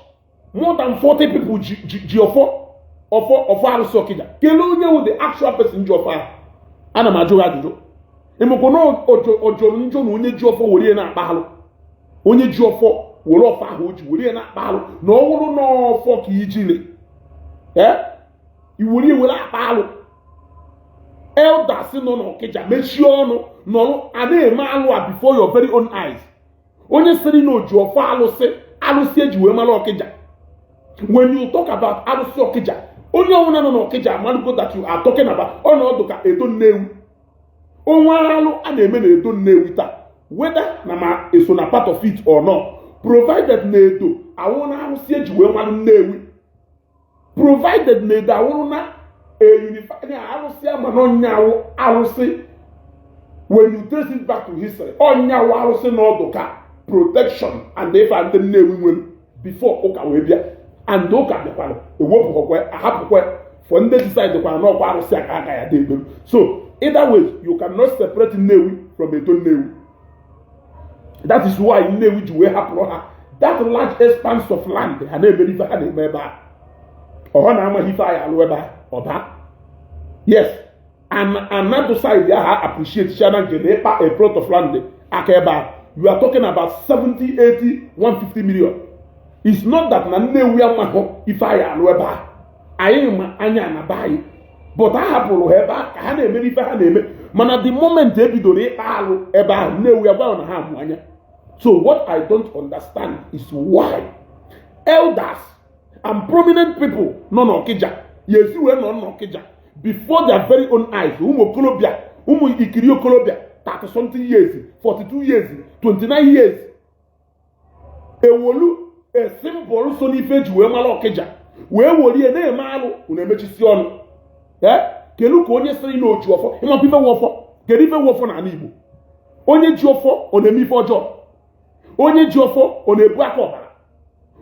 More than 40 people ji ọfọ arụsị Ọkịja. Kelee onye wụ the actual person ji ọfọ ahụ. Ana m ajụ gị ajụjụ. Ịmụkwa na ọ jọrọ njọ na onye ji ọfọ were ya na-akpa alụ, onye ji ọfọ were ọfọ ahụ o ji were ya na-akpa alụ, na ọ wụrụ na ọfọ ka ijile ee iwere were akpa alụ. Elders nọ n'Ọkịja mechie ọnụ nọrọ a na-eme alụ a before your very own eyes. Onye sịrị na oji ọfọ alụsị, alụsị eji wee mara Ọkịja. When you talk about arụsị Ọkịja, onye ọbụla nọ n'Ọkịja amalugo that you are talking about ọnọdụ ka Edo Nnewi. Onwe alụ a na-eme na Edo Nnewi taa, whether na ma eso na part of it or not, provided na Edo awụrụ na arụsị eji wee mara Nnewi, provided na Edo awụrụ na a unified arụsị ama na ọnyawụ arụsị, when you trace it back to history, ọnyawụ arụsị n'ọdụ ka protection and ife ndị Nnewi nwere before ụka wee bịa, and ụka bịakwara ewepụkwa ahapụkwa for ndị decide kwara n'ọkwa arụsị aka aka ya dị ekpere. So either way, you cannot separate Nnewi from Edo Nnewi. That is why Nnewi ji wee hapụrụ ha that large expanse of land. Ha na-emere ife ha na-eme ebe a. Ọha na amaghị ife anyị alụ ebe a ọba. Yes, and another side ahụ appreciate chana nke na ịkpa a plot of land aka ebe a, you are talking about 70, 80, 150 million. It's not that na Nnewi amahụ ife anyị alụ ebe a. Anyị ma anya na be anyị, but a hapụrụ ha ebe a ka ha na-emere ife ha na-eme. Mana the moment e bidoro ịkpa alụ ebe ahụ, Nnewi agwa na ha amụ anya. So what I don't understand is why elders and prominent people nọ n'Ọkịja ya esi wee nọ n'Ọkịja before their very own eyes, ụmụ okorobịa, ụmụ ikiri okorobịa, 30 something years, 42 years, 29 years, ewolu a symbol so n'ife eji wee mara Ọkịja wee werie na-eme alụ. Unu emechisi ọnụ. Ee, kelu ka onye sịrị na oji ọfọ. Ịmakwa ife wụ ọfọ? Kedu ife wụ ọfọ n'ala Igbo? Onye ji ọfọ, ọ na-eme ife ọjọọ? Onye ji ọfọ, ọ na-ebu aka ọbara?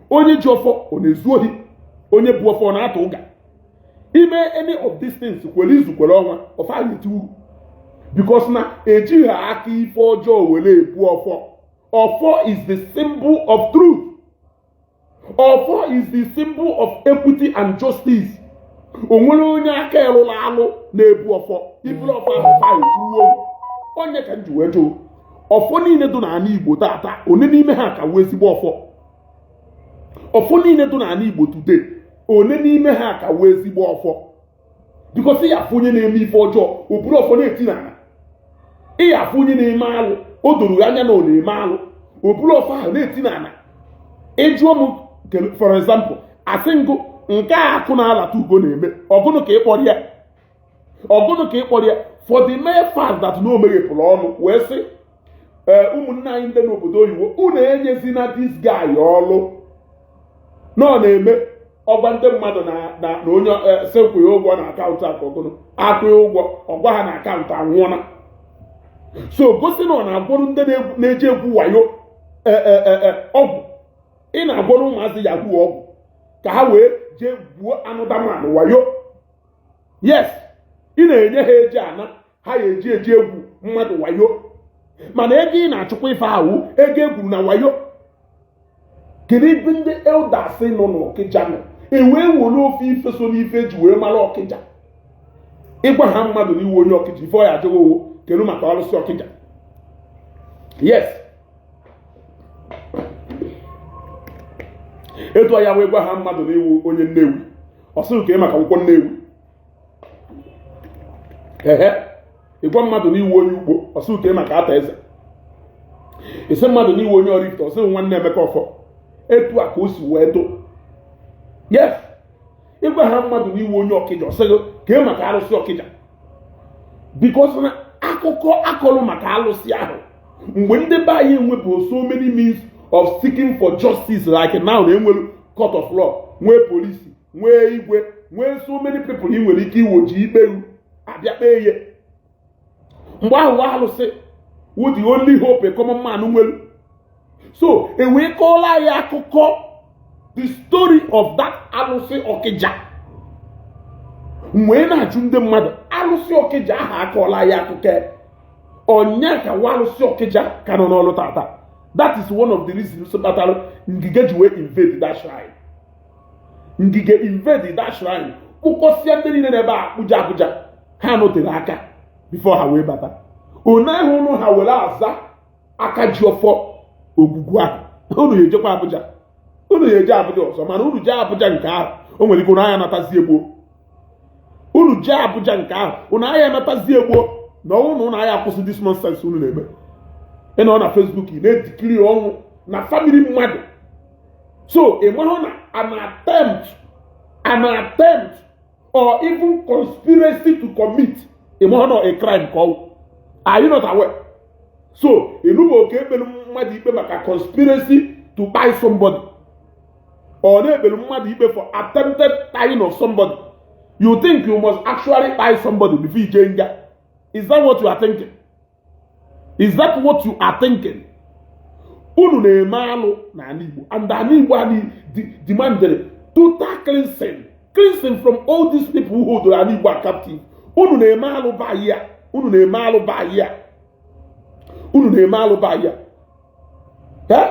Onye ji ọfọ, ọ na-ezu ohi? Onye bụ ọfọ, ọ na-atụ ụga? Ime any of these things, kwere izu, kwere ọnwa, ọfọ ahụ eti uru, because na ejighị aka ife ọjọọ were ebu ọfọ. Ọfọ is the symbol of truth. Ọfọ is the symbol of equity and justice. O nwere onye aka erụrụ alụ na-ebu ọfọ iburu ọfọ ahụ, ọfọ ahụ etiwuo. Onye ka m ji wee jụụ, ọfọ niile dị n'ala Igbo tata, one n'ime ha ka wee ezigbo ọfọ? Ọfọ niile dị n'ala Igbo today, one n'ime ha ka wee ezigbo ọfọ? Because ị afụ onye na-eme ife ọjọọ, o buru ọfọ na-eti n'ala. Ị afụ onye na-eme alụ, o doro ya anya na ọ na-eme alụ, o buru ọfọ ahụ na-eti n'ala. Ịjụọ m, for example, asị ngụ nke a akụ na-alata ugo na-eme, ọgụnụ ka ị kpọrọ ya? Ọgụnụ ka ị kpọrọ ya? For the mere fact that na o meghepụrụ ọnụ wee sị, ee, ụmụnne anyị ndị n'obodo oyibo, unu enyezina this guy ọlụ na ọ na-eme ọgwa ndị mmadụ na onye sị kwụ ya ụgwọ na akaụntụ akụ ọgụnụ akwụ ya ụgwọ, ọgwa ha na akaụntụ anwụọna. So gosi na ọ na-agwọrụ ndị na-eji egwu wayo ọgwụ. Ị na-agwọrọ ụmụazị yahoo ọgwụ ka ha wee jee gwuo anụdamanụ wayo. Yes, ị na-enye ha eji ana ha ya eji eji egwu mmadụ wayo. Mana ego ị na-achụkwa ife ahụ, ego egwuru na wayo. Kedu ebe ndị elders nọ n'Ọkịja nọ ewee were ofe ife so n'ife eji wee mara Ọkịja? Ịgwa ha mmadụ na iwe onye Ọkịja, ife ọ ya ajụghị owo, kedu maka ọlụsị Ọkịja? Yes, etu ya wee gwa ha mmadụ na iwu onye Nnewi, ọ sịghị ka maka nkwọ Nnewi. Ehe, ịgwa mmadụ na iwu onye Ugbo, ọ sịghị ka maka ata eze. Isi mmadụ na iwu onye Oraifite, ọ sịghị nwanne Emeka Ọfọ. Etu a ka o si wee do. Yes, ịgwa ha mmadụ na iwu onye Ọkịja, ọ sịghị ka maka arụsị Ọkịja, because na akụkọ akọrọ maka alụsị ahụ mgbe ndị be anyị enwepụ so many means of seeking for justice, like now na enwere court of law, nwee polisi, nwee igwe, nwee so many people ị nwere ike iwoji ikpe abịa kpee ihe. Mgbe ahụ alụsị wụ the only hope a common man nwere. So e wee kọọla ya akụkọ, the story of that alụsị Ọkịja. Wee na-ajụ ndị mmadụ, alụsị Ọkịja ahụ akọọla ya akụkọ ọnya ka wa alụsị Ọkịja ka nọ n'ọlụ tata? That is one of the reasons kpatara Ngige ji wee invade that shrine. Ngige invade that shrine, kpụkọsịa ndị niile n'ebe a Abuja. Abuja ha nọtere aka before ha wee bata. One ahụ ụnụ ha were aza aka ji ọfọ ogwugwu ahụ. Unu ya ejekwa Abuja, unu ya eje Abuja ọzọ. Mana unu jee Abuja nke ahụ, o nwere ike unu anya natazi egbo. Unu jee Abuja nke ahụ, unu anya natazi egbo na ọnwụ na unu anya akwụsị this nonsense unu na-eme. Ịnọ na Facebook, ị na-edikiri ọnwụ na family mmadụ. So ị mahụ na an attempt or even conspiracy to commit, ị mahụ na a crime ka ọ. Are you not aware? So ịnụba oke ekpere mmadụ ikpe maka conspiracy to buy somebody, ọ na-ekpere mmadụ ikpe for attempted tying of somebody. You think you must actually buy somebody before ije nga? Is that what you are thinking? Is that what you are thinking? Unu na-eme alụ n'ala Igbo, and ala Igbo anyị demanded total cleansing, cleansing from all these people who hold ala Igbo captive. Unu na-eme alụ bayi a, unu na-eme alụ bayi a, unu na-eme alụ bayi a. Eh?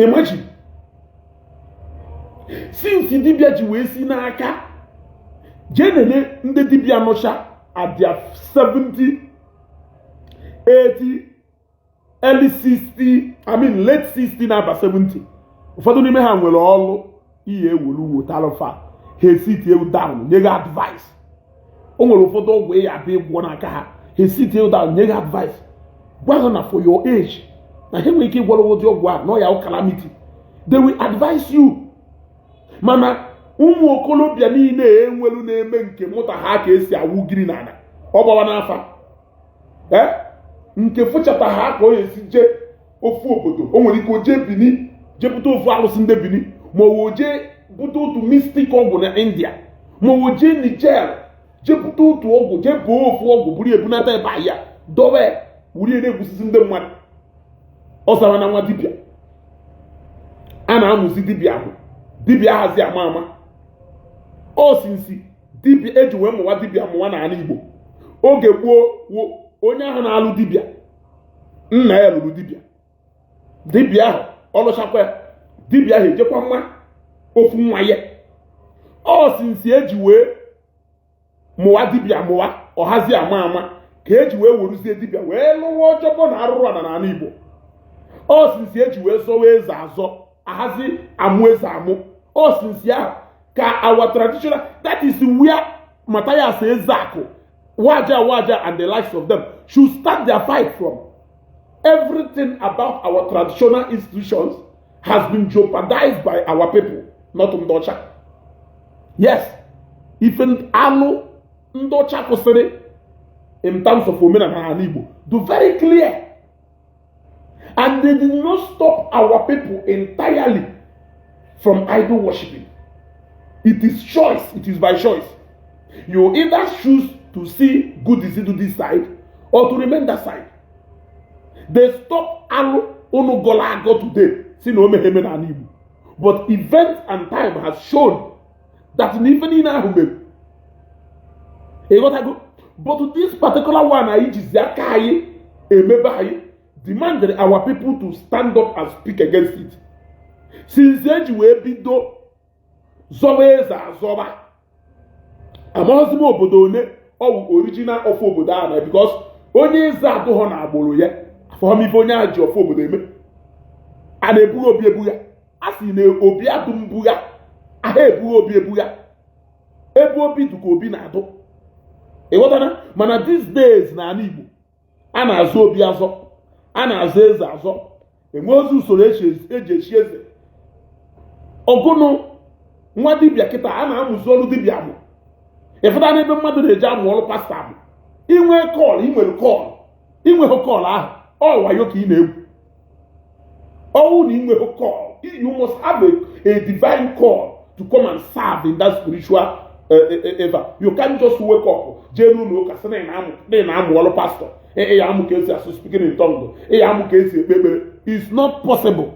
Imagine, since dibịa ji wee si n'aka jee nene ndị dibịa nụcha at their 70, 80, early 60, I mean late 60 na aba 70, ụfọdụ n'ime ha nwere ọlụ iyi ewelu wotalụfa, ha esit ewu down nye gị advice. O nwere ụfọdụ ọgwụ ị ya abịa ịgwọ n'aka ha, ha esit ewu down nye gị advice, gwa ha na for your age na ha nwere ike ịgwọrọ ụdị ọgwụ a na ya calamity. They will advise you. Mana ụmụ okolobịa niile enwelu na-eme nke mụta ha ka esi awụ giri n'ala, ọ gbawa n'afa ee nke fụchata ha ka ọ esi jee ofu obodo. O nwere ike o jee Bini, jee bute ofu alụsị ndị Bini, ma ọ jee bute otu mystic ọgwụ na India, ma ọ jee Niger, jee bute otu ọgwụ, jee boo ofu ọgwụ, buru ebunata ebe a ya dobe wurie na-egwusisi ndị mmadụ. Ọ zara na nwa dibịa a na-amụzi dibịa ahụ, dibịa ahazi ama ama. Ọ sinsi dibịa eji wee mụwa dibịa mụwa n'ala Igbo oge gboo, onye ahụ na-alụ dibịa, nna ya lụrụ dibịa, dibịa ahụ ọ lụchakwa ya, dibịa ahụ ejekwa nwa ofu nwa ya. Ọ sinsi eji wee mụwa dibịa mụwa ọhazi ama ama ka eji wee weruzie dibịa wee lụwa ọjọbọ na arụrụ ana n'ala Igbo. Ọ sinsi eji wee zọwa eze azọ, ahazi amụ eze amụ. Ọ sinsi ahụ ka our traditional, that is where Matthias Ezeaku, Waja Waja and the likes of them should start their fight from. Everything about our traditional institutions has been jeopardized by our people, not ndị ọcha. Yes, ife alụ ndị ọcha kwụsịrị in terms of omenala ala Igbo do very clear, and they did not stop our people entirely from idol worshiping. It is choice. It is by choice. You either choose to see good is to this side or to remain that side. They stop alụ unu gọla agọ today si na o megheme n'ala Igbo, but event and time has shown that na ife niile ahụ mere, ịghọtago? But this particular one, anyị jizi aka anyị Emebe anyị demanded our people to stand up and speak against it. Since eji wee bido zọba eze azọba, amaghịzi m obodo one ọ wụ original ọfọ obodo ahụ na, because onye eze adụghọ na agbụrụ ya, afọm ife onye ahụ ji ọfọ obodo eme. A na-ebugha obi ebugha, a sị na obi adụ mbugha, aha ebugha obi ebugha, ebe obi dị ka obi na-adụ, ịghọtana? Mana these days n'ala Igbo, a na-azụ obi azọ, a na-azụ eze azọ, enwe ozi usoro eji echi eze. Ọgụnụ nwa dibịa kịta a na-amụzi ọrụ dibịa amụ. Ịfụta n'ebe mmadụ na-eji amụ ọrụ pastọ amụ. Inwe call, inwere call, inweghị call ahụ, ọ wayo ka ị na-egwu. Ọwụ na inweghị call, you must have a divine call to come and serve in that spiritual ever. You can't just wake up jee n'ụlọ ụka sị na ị na-amụ ọrụ pastọ, ị ya amụ ka esi asụ speaking in tongue, ị ya amụ ka esi ekpe ekpere. It's not possible.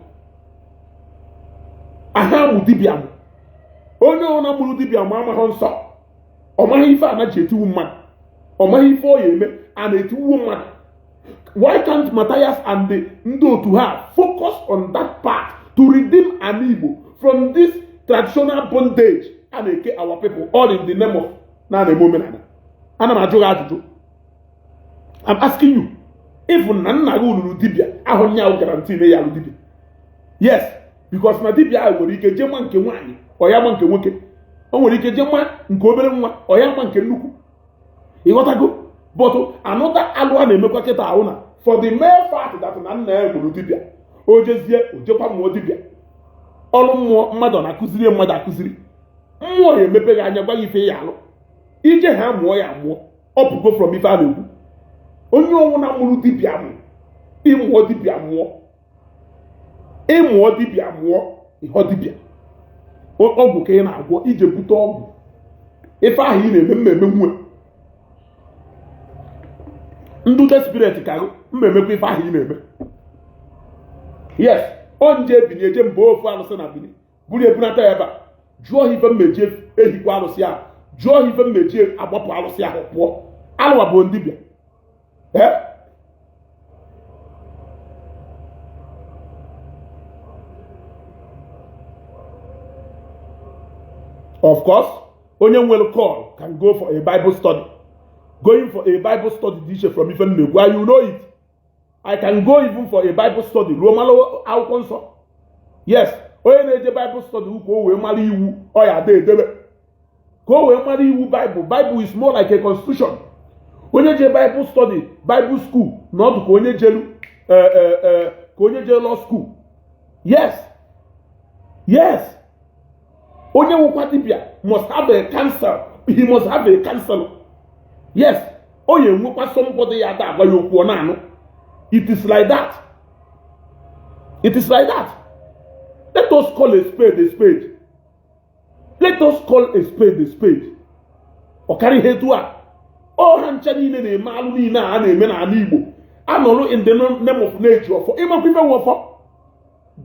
Aha amụ dibịa mụ, onye ọna mụrụ dibịa ma amaghị nsọ, ọ maghị ife a na-ji etiwu mmadụ, ọ maghị ife ọ ya eme a na-etiwu mmadụ. Why can't Matthias and the ndị otu ha focus on that part to redeem an Igbo from this traditional bondage a na-eke our people, all in the name of na na-eme omenala? Ana m ajụ gị ajụjụ. I'm asking you, if na nna gị lụrụ dibịa ahụ, nya ahụ guarantee na ya alụ dibịa? Yes, because na dibịa ahụ nwere ike jee ma nke nwaanyị, ọ ya ma nke nwoke. O nwere ike jee ma nke obere nwa, ọ ya ma nke nnukwu, ịghọtago? But another alụ a na-emekwa kịta ahụ na for the mere fact that na nna ya gburu dibịa, o jezie o jekwa mụọ dibịa. Ọrụ mmụọ mmadụ ọ na-akụziri mmadụ akụziri mmụọ ya emepe gị anya, gwa gị ife ya alụ ije ha mụọ ya mụọ. Ọ pụgo from ife a na-ekwu. Onye ọnwụ na mụrụ dibịa mụ, ịmụọ dibịa mụọ, ịmụọ dibịa mụọ, ịghọ dibịa. Ọgwụ ka ị na-agwọ, ije bute ọgwụ. Ife ahụ ị na-eme mmemme nwe ndụ desperate ka mmemekwa ife ahụ ị na-eme. Yes, ọ nje ebini eje mba ofu alụsị na bini buru ebunata ya ebe a, jụọ ha ife mmeji ehikwa alụsị ahụ, jụọ ha ife mmeji agbapụ alụsị ahụ pụọ. Alụwa bụ dibịa. Eh? Of course, onye nwere call can go for a Bible study. Going for a Bible study dị iche from ife m na-ekwu, and you know it. I can go even for a Bible study ruo mara akwụkwọ nsọ. Yes, onye na-eje Bible study ka o wee mara iwu ọ ya ada edebe, ka o wee mara iwu Bible. Bible is more like a constitution. Onye je Bible study, Bible school, na ọdụ ka onye jelu ka onye jee law school. Yes, onye nwekwa dibịa must have a counsel. He must have a counselor. Yes, onye nwekwa somebody ya ada agwa ya okwu ọ na-anụ. It is like that, it is like that. Let us call a spade a spade. Let us call a spade a spade. Ọ karịa ihe etu a, ọha ncha niile na-eme alụ niile a na-eme n'ala Igbo, anọrụ in the name of na-eji ọfọ. Ịmakwa ife nwe ọfọ?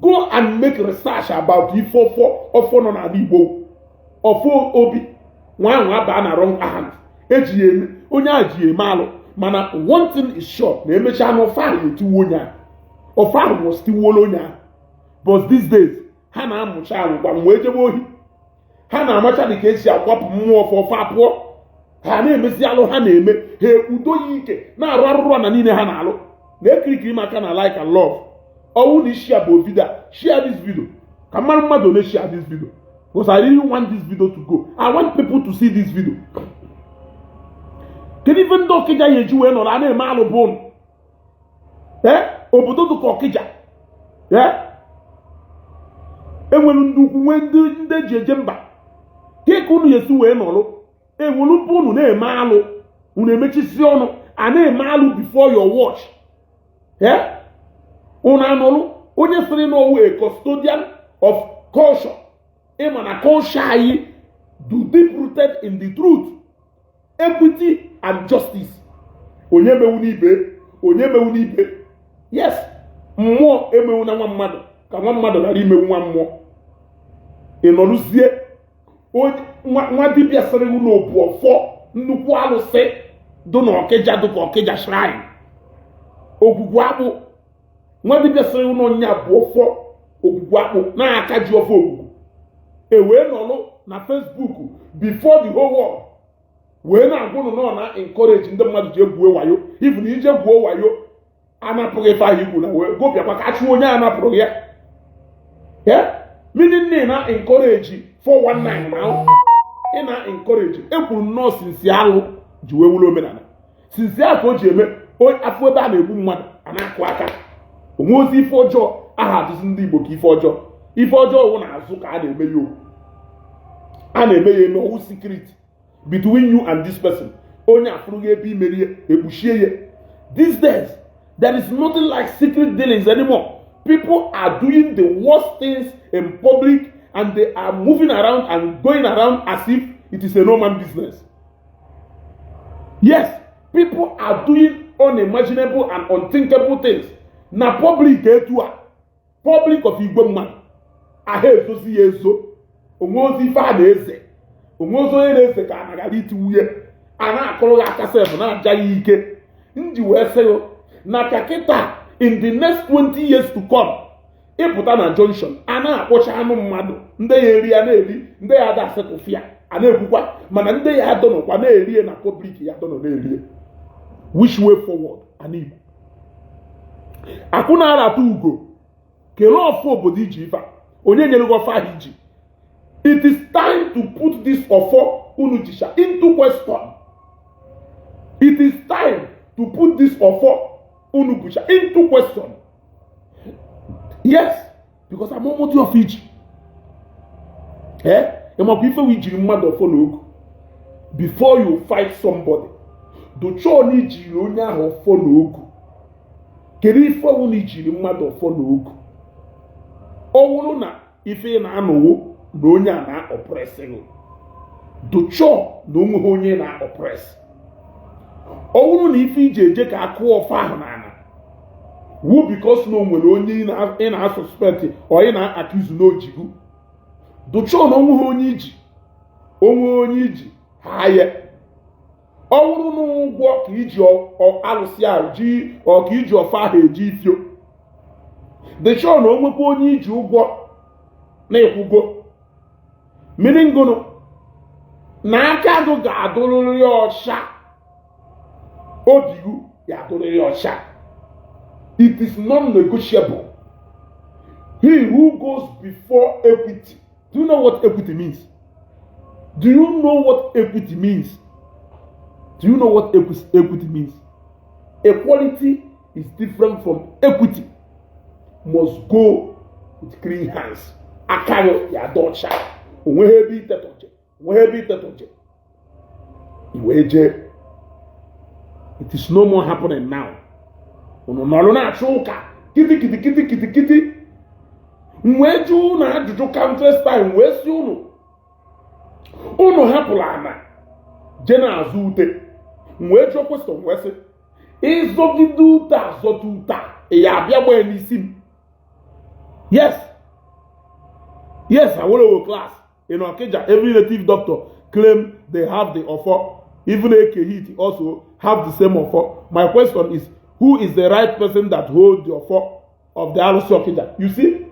Go and make research about ife ọfọ. Ọfọ nọ n'ala Igbo, ọfọ obi nwa ahụ abaa na wrong hand, eji ya eme onye ahụ ji ya eme alụ. Mana one thing is sure, na emechaa na ọfọ ahụ etiwo onye ahụ, ọfọ ahụ must tiwuola onye ahụ. But these days ha na-amụcha ngwa wee jebe ohi, ha na-amacha dị ka esi akwapụ mmụọ ọfọ, ọfọ apụọ, ha na-emezi alụ ha na-eme, ha ekwudo ya ike na-arụ arụrụ na niile ha na-alụ. Na-ekirikiri m aka na like and love. Ọwụ na share bụ video, share this video ka mmadụ mmadụ ole share this video, because I really want this video to go. I want people to see this video. Kedu ife ndị Ọkịja ya eji wee nọrọ a na-eme alụ bụ ụnụ? Ee, obodo dịka Ọkịja, ee, enwere ndị ukwu, nwee ndị ndị eji eje mba, ke ka unu esi wee nọrọ ewelu mbụ unu na-eme alụ, unu emechisi ọnụ, a na-eme alụ before your watch? Ee, unu anọrụ onye sịrị na ọwụ a custodian of culture. Ịma na culture anyị do deep rooted in the truth, equity and justice. Onye mewu n'ibe, onye mewu n'ibe. Yes, mmụọ emewu na nwa mmadụ, ka nwa mmadụ ghara imewu nwa mmụọ. Ị nọrụzie nwa dibịa sịrị gị n'obu ọfọ nnukwu alụsị dị n'Ọkịja, dị ka Ọkịja shrine. Ogwugwu akpụ, nwa dibịa sịrị ụlọ nya bụ ọfọ ogwugwu akpụ na-aka ji ọfọ ogwugwu, e wee nọrọ na Facebook before the whole world wee na-agwa ụnụ nọ na encourage ndị mmadụ ji egwuo wayo. Even ije gwuo wayo, anapụghị ife ahụ igwu na wee gụbịakwa ka achụ onye a napụrụ ya. Meaning na ị na encourage 419 na ị na encourage. Ekwuru nnọọ, since alụ ji wee wụrụ omenala, since ahụ ka o ji eme afọ ebe a na-egbu mmadụ a na-akụ aka onwe ozi. Ife ọjọọ aha atụzi ndị Igbo ka ife ọjọọ. Ife ọjọọ wụ na-azụ ka a na-eme ya okwu, a na-eme ya eme ọwụ secret between you and this person. Onye afụrụghị ebe imerie ekpuchie ya. These days there is nothing like secret dealings anymore. People are doing the worst things in public and they are moving around and going around as if it is a normal business. Yes, people are doing unimaginable and unthinkable things na public. Etu a public of igwe mmadụ ahụ ezozi ya ezo onwe ozi. Ife a na-eze onwe ozi, onye na-eze ka a nagara itiwuye a na-akụrụ ya aka sef na-aja ya ike. Nji wee sị na ka kịta, in the next 20 years to come, ịpụta na junction a na-akpọcha anụ mmadụ, ndị ya eri ya na-eri, ndị ya ada asịtụfịa a na-ekwukwa, mana ndị ya adọnọkwa na-erie na public ya adọnọ na-erie. Which way forward? Ana Igbo akwụ na-arata ugo kelee ọfọ obodo iji ife a onye nyere gị ọfọ ahụ iji. It is time to put this ọfọ unu jisha into question. It is time to put this ọfọ unu bucha into question. Yes, because amụmụtụ ọfọ iji eh ịmakwa ife ijiri mmadụ ọfọ na ogu. Before you fight somebody, dochọọ na ijiri onye ahụ ọfọ na ogu. Kedu ife ọwụ na ijiri mmadụ ọfọ na ogu? Ọ wụrụ na ife ị na-anọwo na onye a na-oppress gị, dochọọ na onweghị onye na-oppress. Ọ wụrụ na ife iji eje ka akụọ ọfọ ahụ n'ala wu because na o nwere onye ị na-asuspect ọ ị na-accuse n'ojigu, dochọọ na onweghị onye iji, onwe onye iji ha ya. Ọ wụrụ na ụgwọ ka iji alụsị ahụ ji ọ ka iji ọfọ ahụ eji ifio, dịchọọ na onwekwa onye iji ụgwọ na ịkwụgo mmiri ngụnụ na aka gụ ga-adụrịrị ọcha, obi gụ ga-adụrịrị ọcha. It is non-negotiable. He who goes before equity. Do you know what equity means? Do you know what equity means? Do you know what equity means? Equality is different from equity. Must go with clean hands. Aka gị ya dị ọcha, onweghị ebe itetọje, onweghị ebe itetọje i wee jee. It is no more happening now. Unu nọrọ na-achụ ụka kiti kiti kiti kiti kiti. M wee jụọ unu ajụjụ countless time, wee sị unu, unu hapụrụ ana jee na-azụ ute. M wee jụọ question wee sị, ịzọgide ute azọta ute a, ị ya abịa gbaa n'isi m? Yes, Awolowo class in Okija, every native doctor claim they have the offer. Even Eke Hit also have the same offer. My question is, who is the right person that hold the offer of the Alusi Okija? You see,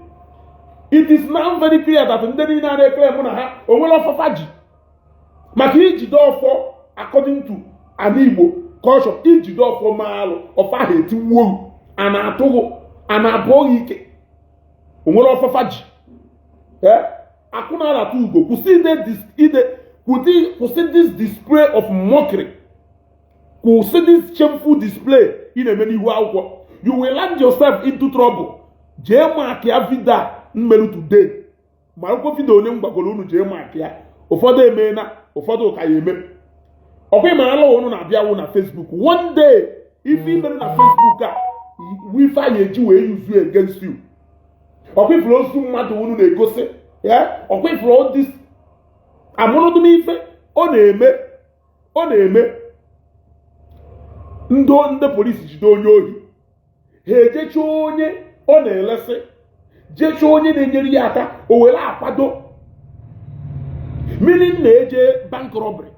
it is now very clear that ndị niile a na-eclaim na ha onwere ọfọfa ji maka ijide ọfọ, according to ana Igbo culture, ijide ọfọ maa alụ, ọfọ ahụ etiwuo, a na-atụghụ, a na-abụọ gị ike. Onwere ọfọfa ji. Akwụ na-arata ugo, kwụsị ide kwụsị this display of mockery, kwụsị this shameful display ị na-eme n'ihu akwụkwọ. You will land yourself into trouble. Jee mark ya video a mmerụ today, ma akwụkwọ video onye m gwagoro unu jee mark ya. Ụfọdụ emeela, ụfọdụ ka ya eme. Ọkwa ị mara unu na-abịa na Facebook one day, ife imere na Facebook a ife a eji wee use against you. Ọkwa ifuru ozu mmadụ unu na-egosi ya, ọkwa ifuru all this amụrụdụ n'ife ọ na-eme, ọ na-eme ndị polisi jide onye ohi, ha ejecha onye ọ na-elesị, jechaa onye na-enyere ya aka, o were akwado mmiri na-eje bank robbery.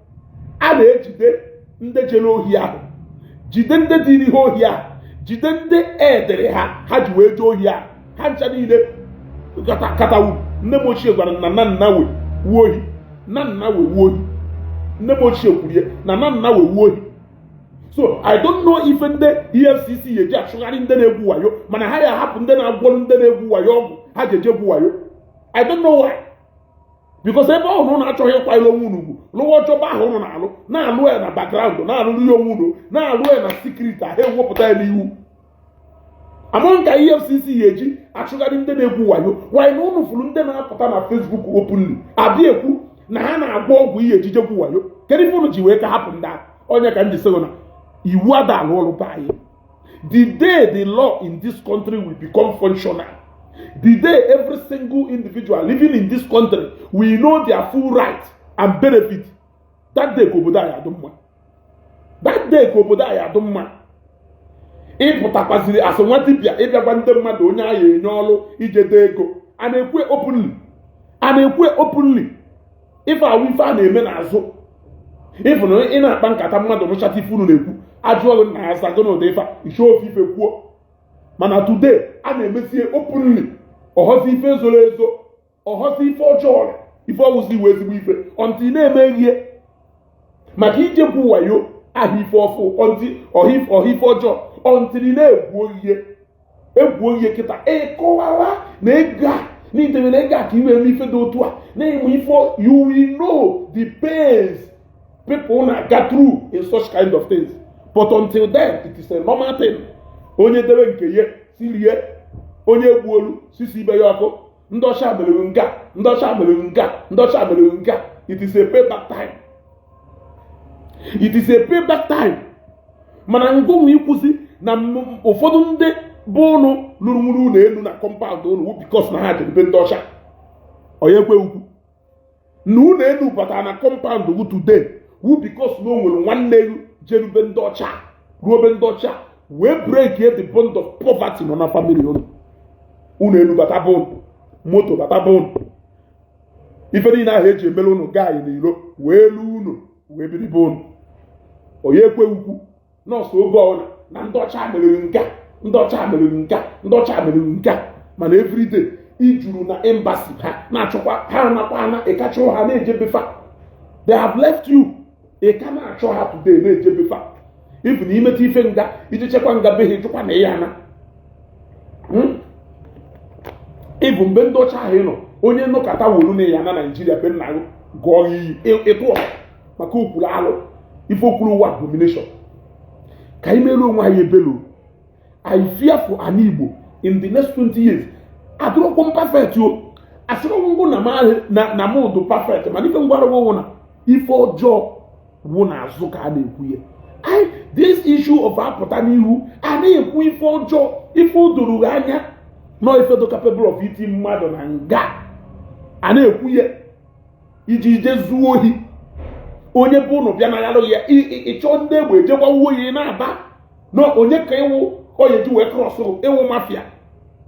A na-ejide ndị jere ohi ahụ, jide ndị dịrị ihe ohi ahụ, Jide ndị edere ha, ha ji wee jee ohi a. Ha ncha niile katawu. Nne m ochie gwara m na nna nna we wuo ohi, nna nna we wuo ohi. Nne m ochie kwuru ya na nna nna we wuo ohi. So I don't know ife ndị EFCC eji achụgharị ndị na-egwu wayo, mana ha ya ahapụ ndị na-agwọrọ ndị na-egwu wayo ọgwụ ha ji eje egwu wayo. I don't know why, because ebe ọhụrụ ụnụ achọghị ịkwanyere onwe unu ugwu, lụwa ọjọba ahụ ụnụ na-alụ, na-alụ ya na background, na-alụrụ ya onwe unu, na-alụ ya na secret ahụ, ewepụta ya n'ihu. Among ka EFCC ya eji achụgharị ndị na-egwu wayo, why na ụnụ fụrụ ndị na-apụta na Facebook openly abịa ekwu na ha na-agwọ ọgwụ ihe ejije gwu wayo? Kedu ife ụnụ ji wee ka hapụ ndị ahụ? Onye ka m ji sị na iwu ada alụ ọrụ be anyị. The day the law in this country will become functional, the day every single individual living in this country will know their full right and benefit, that day ka obodo anyị adụ mma. That day ka obodo anyị adụ mma. Ịpụtakwaziri asị nwa dibịa ịbịagwa ndị mmadụ onye agha enye ọrụ ije dee ego, a na-ekwe openly, a na-ekwe openly. Ife awụ ife a na-eme n'azụ, ịfụ na ị na-akpa nkata, mmadụ rụchata ife unu na-ekwu, ajụọ gị na aza gị n'ụdị ife a iche ofe ife kwuo. Mana today a na-emesie openly, ọghọzi ife zoro ezo, ọghọzi ife ọjọọ, ife ọwụzi iwe ezigbo ife ọntị na-eme ihe maka ijekwu wayo ahụ, ife ọfụ ọntị ọha ife ọjọọ ọntịrị na-egwu oyiye egwu oyiye. Kịta ịkọwara na ego a n'idebere ego a ka iwe eme ife dị otu a na-eme ife. You will know the pains people na-aga through in such kind of things, but until then it is a normal thing. Onye debe nke ya sirie, onye egbuolu sisi ibe ya ọkụ. Ndị ọcha mere nga, ndị ọcha mere nga, ndị ọcha mere nga. It is a payback time, it is a payback time. Mana ngụnwa ikwuzi na ụfọdụ ndị bụ ụnụ lụrụ nwuru ụlọ elu na compound ụnụ wụ because na ha jere be ndị ọcha. Onye ekwe ukwu na ụlọ elu batara na compound wụ today wụ because na o nwere nwanne gị jerube ndị ọcha, ruo be ndị ọcha, wee break the bond of poverty nọ na family ụnụ. Ụlọ elu bata bụ ụnụ, moto bata bụ ụnụ, ife niile ahụ eji emere ụnụ gaanyị n'iro wee lu ụnụ wee biri be ụnụ. Onye ekwe ukwu nọọsụ oge ọbụla na ndị ọcha mere nka, ndị ọcha mere nka, ndị ọcha mere nka. Mana everyday ijuru na embassy ha na-achọkwa ha, nakwa ana ịkachọ ha na-ejebefa. They have left you, ị ka na-achọ ha today na-ejebefa. If na imeta ife nga iji chekwa nga be ha, ịjụkwa na ya ana ịbụ mgbe ndị ọcha ahụ nọ, onye nnọkọta wolu na ya na Naijiria be nna gị gụọ iyi ịtụ maka okwuru alụ ife okwuru ụwa abomination. Ka anyị mere onwe anyị ebelo. I fear for an Igbo in the next 20 years. Adịrọkwa m perfect o, asịrọ ngwụ na m dụ perfect, mana ife ngwara wụ na ife ọjọọ wụ n'azụ ka a na-ekwu ya. This issue of apụta n'ihu a na-ekwu ife ọjọọ, ife o doro gị anya nọ ife dị capable of iti mmadụ na nga, a na-ekwu ya iji ije zuo ohi. Onye bụ ụnụ bịa na ya ịchọ ndị egbe eje gbawuo ya na-aba na onye ka ịwụ onye ji wee cross ịwụ mafia.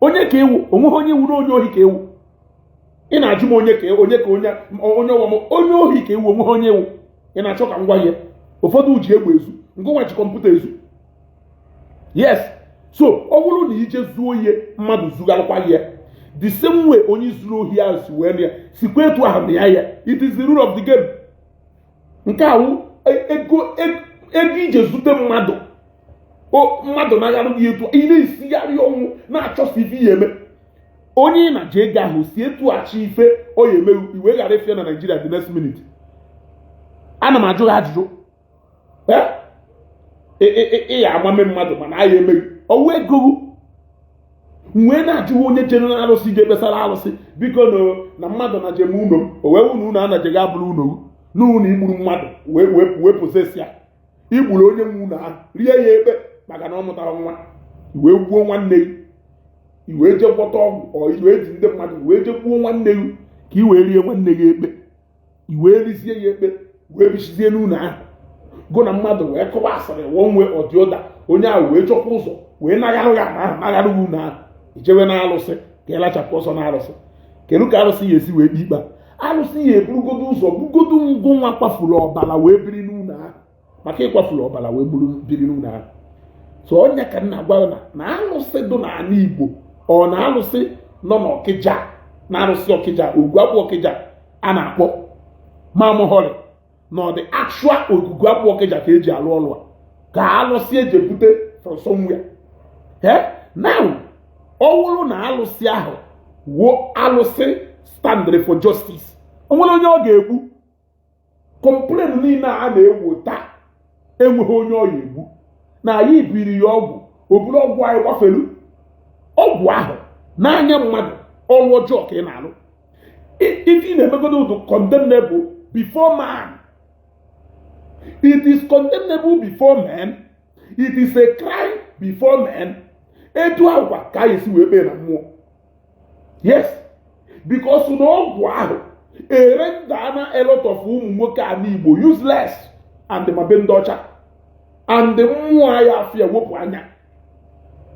Onye ka ịwụ? Onweghị onye wuru onye ohi ka ịwụ. Ị na-ajụ m onye ka onye ka onye onye ọwa m onye ohi ka ịwụ? Onweghị onye ịwụ. Ị na-achọ ka m gwa ya, ụfọdụ ji egbe ezu, ngụnwa ji kọmputa ezu. Yes, so ọ bụrụ na ije zuo ihe mmadụ zugharịkwa ya the same way onye zuru ohi ahụ si wee ya sikwa etu ahụ na ya ya. It is the rule of the game. Nke ahụ ego ego ije zute mmadụ, o mmadụ na-agharụ gị etu ị na-esigharị ọnwụ na-achọsi ife ihe eme onye ị na-ji ego ahụ si etu achọ ife ọ ya eme iwe ghara ife na Nigeria the next minute. Ana m ajụ gị ajụjụ. Ị ya amame mmadụ mana a ya emeghị ọwụ ego wee na-ajụghị onye jere na arụsị je kpesara arụsị, biko na mmadụ na jem ụlọ m, o wee wụ na unu anajeghị abụrụ ụlọ n'ụlọ igburu mmadụ wee wee possess ya, igburu onye nwe ụlọ ahụ, rie ya ekpe maka na ọ mụtara nwa, wee gbuo nwanne gị, i wee jee gwọta ọgwụ, ọ i wee ji ndị mmadụ wee jee gbuo nwanne gị ka i wee rie nwanne gị ekpe, i wee rizie ya ekpe, wee bichizie n'ụlọ ahụ gụ na mmadụ wee kọba asịrị one way or the other. Onye ahụ wee chọkwa ụzọ wee nagharụ ya na ahụ nagharụ gị ụlọ ahụ, ijewe na alụsị ka ị lachapụ ọsọ na alụsị. Kedu ka alụsị ya esi wee kpe ikpe a? Alụsị ya eburugodo ụzọ bugodo ngụ nwa kwafuru ọbara wee biri n'ụlọ ahụ, maka ịkwafuru ọbara wee buru biri n'ụlọ ahụ. So onye ka nna gwa na alụsị dị n'ala Igbo, ọ na alụsị nọ n'Ọkịja, na arụsị Ọkịja, Ogugu Akpụ Ọkịja a na-akpọ Mamụhọrị, na ọ dị actual Ogugu Akpụ Ọkịja ka eji alụ ọlụ a, ka alụsị eji ebute from somewhere. Now ọ wụrụ na alụsị ahụ wo alụsị stand for justice, o nwere onye ọ ga-egbu? Complain niile a na-ewo taa, enweghị onye ọ ya egbu. Na anyị biri ya ọgwụ, o buru ọgwụ anyị gbafelu ọgwụ ahụ n'anya mmadụ. Ọrụ ọjọọ ka ị na-alụ. Ife ị na-emegodo ụdụ condemnable before man. It is condemnable before men. It is a crime before men. Etu agwa ka anyị esi wee kpee na mmụọ? Yes, because na ọgwụ ahụ erendana a lot of ụmụ nwoke ala Igbo useless and ma be ndị ọcha and mmụọ anyị afịa wepụ anya.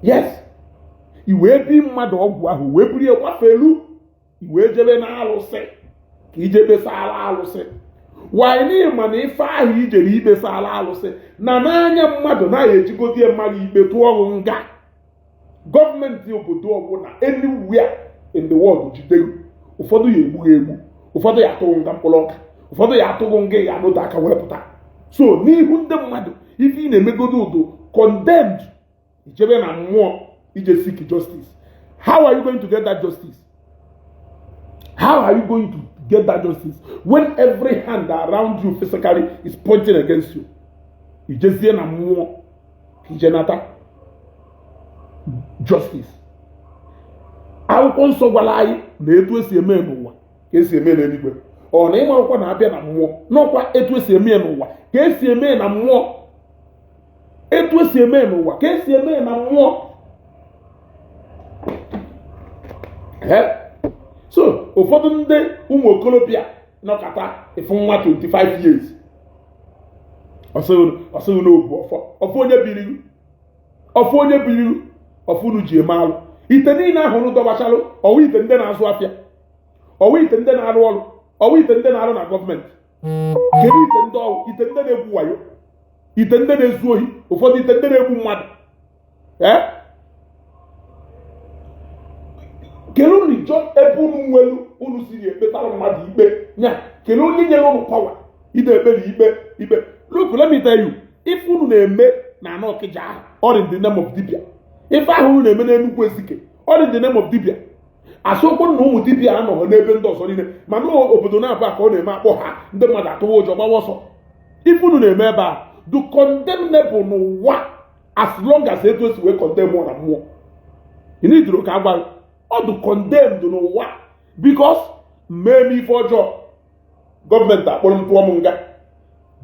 Yes, i wee bi mmadụ ọgwụ ahụ, wee buru ya gbafelu, i wee jebe na alụsị ka ije kpesara alụsị. Wanyị ma na ife ahụ ijere ikpesara alụsị na n'anya mmadụ na-ya ejigodie mmadụ ikpe, tụọ ọrụ nga. Gọọmenti obodo ọbụla anywhere in the world jide, ụfọdụ ya egbu ha egbu, ụfọdụ ya atụghị nga mkpụrụ ọka, ụfọdụ ya atụghị nga ya anụda aka wee pụta. So n'ihu ndị mmadụ, ife ị na-emegodo udo condemned, ijebe na mmụọ ije seek justice. How are you going to get that justice? How are you going to get that justice when every hand around you physically is pointing against you? Ijezie na mmụọ ka ije nata justice. Akwụkwọ nsọ gwara anyị na etu esi eme n'ụwa ka esi eme n'eluigwe. Ọ na ịma akwụkwọ na-abịa na mmụọ n'ọkwa etu esi eme n'ụwa ka esi eme na mmụọ. Etu esi eme n'ụwa ka esi eme na mmụọ. So ụfọdụ ndị ụmụ okorobịa nọkata ịfụ nwa 25 years, ọsịghị n'obu ọfọ, ọfọ onye biri, ọfọ onye biri, ọfọ unu ji eme alụ. Ite niile ahụ unu dọbachalụ, ọwụ ite ndị na-azụ afịa, ọwụ ite ndị na-arụ ọrụ, ọwụ ite ndị na-arụ na gọọmenti. Kedu ite ndị ọwụ? Ite ndị na-egwu wayo, ite ndị na-ezu ohi, ụfọdụ ite ndị na-egbu mmadụ. Kedu religion ebe unu nwelu unu siri ekpetara mmadụ ikpe nya? Kedu onye nyere unu power ide ekpere ikpe ikpe? Look, let me tell you, ife unu na-eme na anọ Ọkịja ahụ, all in the name of dibia. Ife ahụ unu na-eme n'Enugwu Ezike, all in the name of dibia. Asịokwu na ụmụ dibia anọghị n'ebe ndị ọzọ niile, mana obodo na-abụ ka ọ na-eme akpọ ha, ndị mmadụ atụwa ụjọ, gbawa ọsọ. Ife unu na-eme ebe a do condemnable n'ụwa, as long as etu esi wee condemn na mmụọ. Ị nidoro ka agwa ọ dị condemned n'ụwa, because mmemme ife ọjọọ, gọọmenti akpọrọ m tụọ m nga,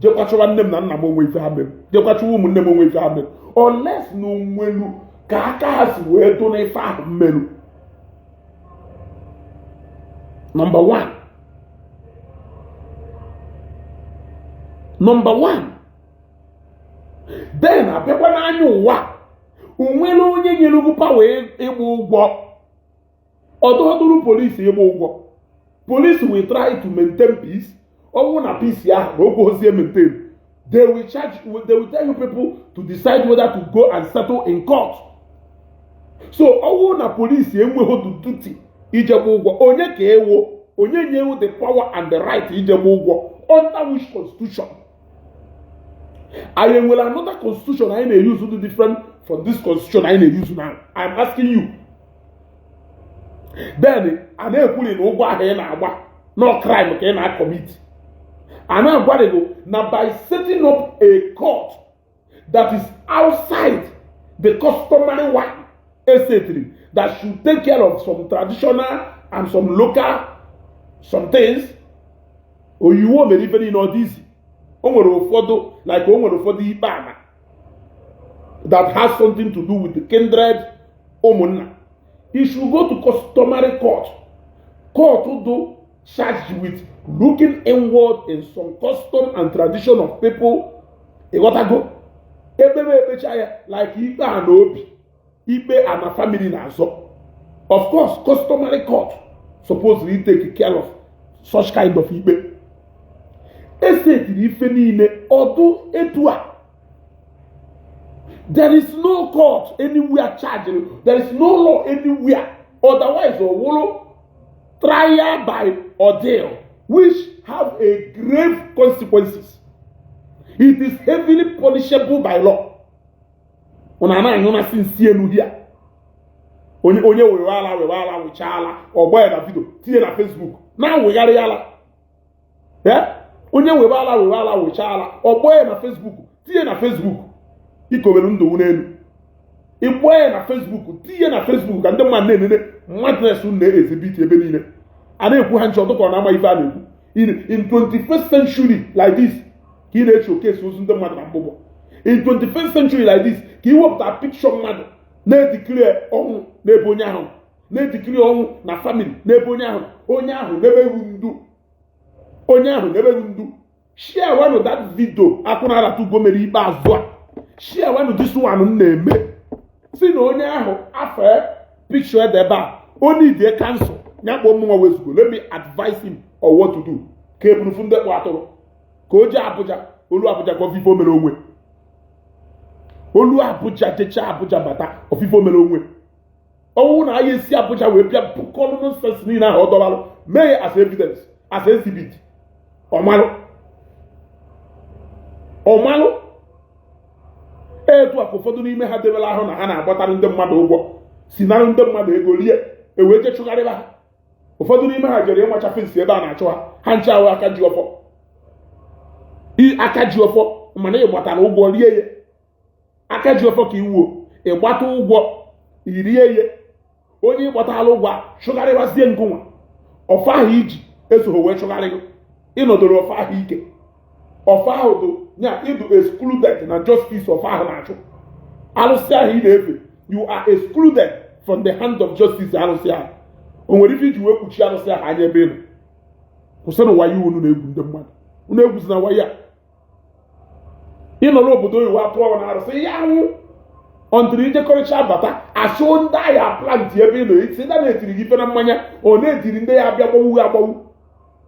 jekwachụwa nne m na nna m onwe ife ha mere, jekwachụwa ụmụnne m onwe ife ha mere, unless na onwelu ka aka ha si wee dụ n'ife ahụ mmerụ. Number one, number one. Then abịakwa n'anya ụwa, onwere onye nyere ugwu power ịgba ụgwọ? Ọdụdụrụ polisi ịgba ụgwọ. Police will try to maintain peace. Ọ bụrụ na peace ahụ na okwu ozi maintain, they will charge, they will tell you people to decide whether to go and settle in court. So ọ bụrụ na polisi enweghị the duty ije gba ụgwọ, onye ka ewo onye nyewu the power and the right ije gba ụgwọ? Under which constitution? Anyị enwere another constitution anyị na-use dị different from this constitution anyị na-use now? I'm asking you. Then a na-ekwuri na ụgwọ ahụ ị na-agba no crime ka ị na-commit. A na-agwa gị na by setting up a court that is outside the customary one etc that should take care of some traditional and some local some things. Oyiwo mere ife niile ọ dị izi. O nwere ụfọdụ, like o nwere ụfọdụ ikpe ama that has something to do with the kindred, ụmụnna. You should go to customary court, court do charged with looking inward in some custom and tradition of people. Ịghọtago? Ekpebe ekpecha ya, like ikpe a na obi ikpe a na family na-azọ. Of course, customary court supposedly take care of such kind of ikpe. Esetiri ife niile ọdụ etu a. There is no court anywhere charging. There is no law anywhere. Otherwise, owolo trial by ordeal, which have a grave consequences. It is heavily punishable by law. Una na-anyụ na si nsi elu here. Onye onye wewala wewala wechala ọgbọ ya na video, tinye na Facebook, na-awegharị ala ya. Onye wewala wewala wechala ọgbọ ya na Facebook, tinye na Facebook, ikowere ndụ n'elu. Ịgbọ ya na Facebook, tinye na Facebook, ka ndị mmadụ na-enene madness na-exhibit ebe niile. A na-ekwu ha nche ọdụkọ na ama ife a na-ekwu. In 21st century like this, ka ị na-eche okesi ozu ndị mmadụ na mgbụgbọ. In 21st century like this, ka ị wepụta picture mmadụ na-edikiri ọnwụ n'ebe onye ahụ, na-edikiri ọnwụ na family n'ebe onye ahụ. Onye ahụ n'ebe ewu ndu, onye ahụ n'ebe ewu ndu. Share wanụ that video akwụnaratugo mere ikpeazụ a. Share wanụ this one m na-eme, si na onye ahụ afọ picture ede ebe a, o need a counsel. Ya kpọọ mụnwa wezugo, let me advise him on what to do. Ka eburufu ndị kpụ atụrụ ka o jee Abuja, olu Abuja ka ọfifo mere onwe, olu Abuja jechaa Abuja bata, ọfifo mere onwe. Ọnwụ na aya esi Abuja wee bịa bukọlụ nonsense niile ahụ ọ dọbalụ, mee ya as evidence, as exhibit. Ọmalụ ọmalụ etu a ka ụfọdụ n'ime ha debere ahụ na ha na-agbatara ndị mmadụ ụgwọ, si narụ ndị mmadụ ego rie, ewee jee chụgharịba ha. Ụfọdụ n'ime ha jere ịmacha fence ebe a na-achụ ha. Ha nche ahụ aka ji ọfọ, aka ji ọfọ, mana ị gbatara ụgwọ rie ya. Aka ji ọfọ ka iwuo, ịgbata ụgwọ irie ya. Onye ịgbatala ụgwọ a chụgharịbazie ngụnwa, ọfọ ahụ iji esogho wee chụgharị gị. Ịnọdoro ọfọ ahụ ike, ọfọ ahụ dị nya ịdụ excluded na justice. Ọfọ ahụ na-achụ arụsị ahụ ị na-efe, you are excluded from the hand of justice. Arụsị ahụ o nwere ife iji wee kpuchi arụsị ahụ anya ebe ị nọ. Kwụsịrị wayo unu na-egwu ndị mmadụ. Unu egwuzi na wayo a. Ịnọ n'obodo oyibo atụ ọrụ na arụsị ya anwụ ọntụrụ ijekọrịcha bata achụ ndị agha plant ebe ị nọ eti ndị na-etiri gị ife na mmanya, ọ na-etiri ndị ya abịa gbawughi agbawu.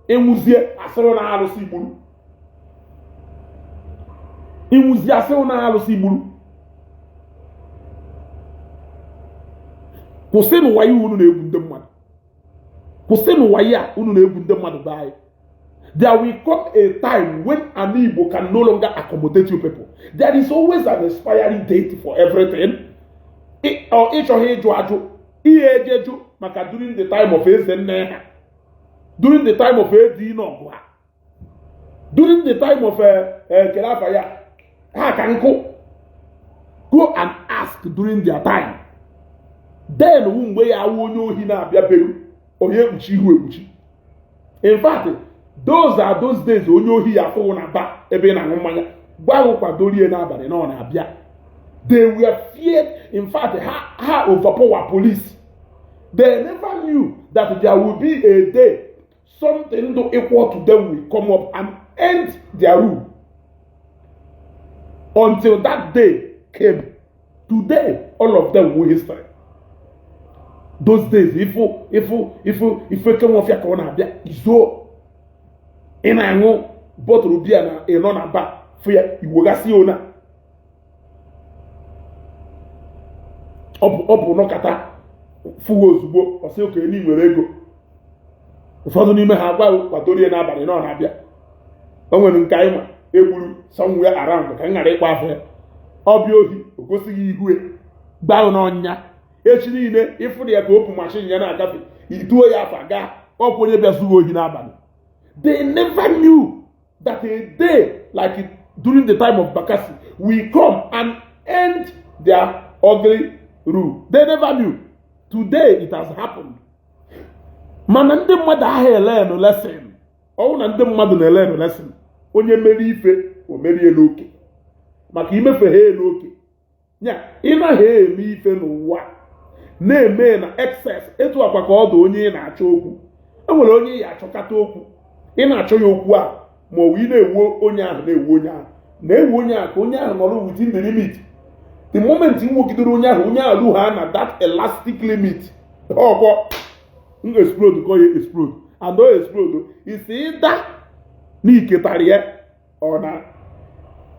Ịnwụzie, asịrị na arụsị gburu. Ịnwụzie, asịrị na arụsị gburu. Kwụsịnụ wayo unu na-egwu ndị mmadụ. Kwụsịnụ wayo a unu na-egwu ndị mmadụ be anyị. There will come a time when an Igbo can no longer accommodate you people. There is always an expiry date for everything. Ịchọghị ịjụ ajụ, ihe eje jụ maka during the time of eze nne ha, during the time of edi n'ọgụ ha, during the time of kele afa ya ha ka nkụ. Go and ask during their time. Then wu mgbe ya awụ onye ohi na-abịabeghị, onye ekpuchi ihu ekpuchi. In fact, those are those days onye ohi ya afụghị na ba ebe ị na-aṅụ mmanya gwa kwadorie n'abalị na ọ na-abịa. They were feared. In fact, ha overpower police. They never knew that there will be a day something do equal to them will come up and end their rule. Until that day came, today all of them were history. Those days, ifu ifu ifu ifu eke nwofịa ka ọ na-abịa izuo, ị na-aṅụ bọtụlụ biya na ịnọ na ba fụ ya, iwegasị ona ọ bụ nọkata fụwa ozugbo ọsị okenye na nwere ego. Ụfọdụ n'ime ha agwa kwadorie n'abalị na ọ na-abịa. O nwere nke anyị ma egburu somewhere around, ka m ghara ịkpọ afọ ya. Ọbịa ohi o gosighị ihu gbarụ n'ọnya echi niile, ịfụrụ ya ka opu machine ya na-agafe, ituo ya afa gaa ọkwa onye bịa zughị ohi n'abalị. They never knew that a day like it, during the time of Bakassi, will come and end their ugly rule. They never knew. Today it has happened. Mana ndị mmadụ ahụ elearn lesson. Ọwụ na ndị mmadụ na-elearn lesson, onye mere ife o merie n'oke, maka imefe ha n'oke ya ị naghị eme ife n'ụwa na-eme na excess. Etu akwa ka ọ dị onye ị na-achọ okwu, e nwere onye ị achọkata okwu, ị na-achọ ya okwu a, ma ọ bụ ị na-ewu onye ahụ, na-ewu onye ahụ, na-ewu onye ahụ, ka onye ahụ nọrọ within the limit. The moment ị nwogidere onye ahụ, onye ahụ ha na that elastic limit, ọkwọ m explode ka ọ ya explode, and ọ explode isi ịda na iketara ya ọ na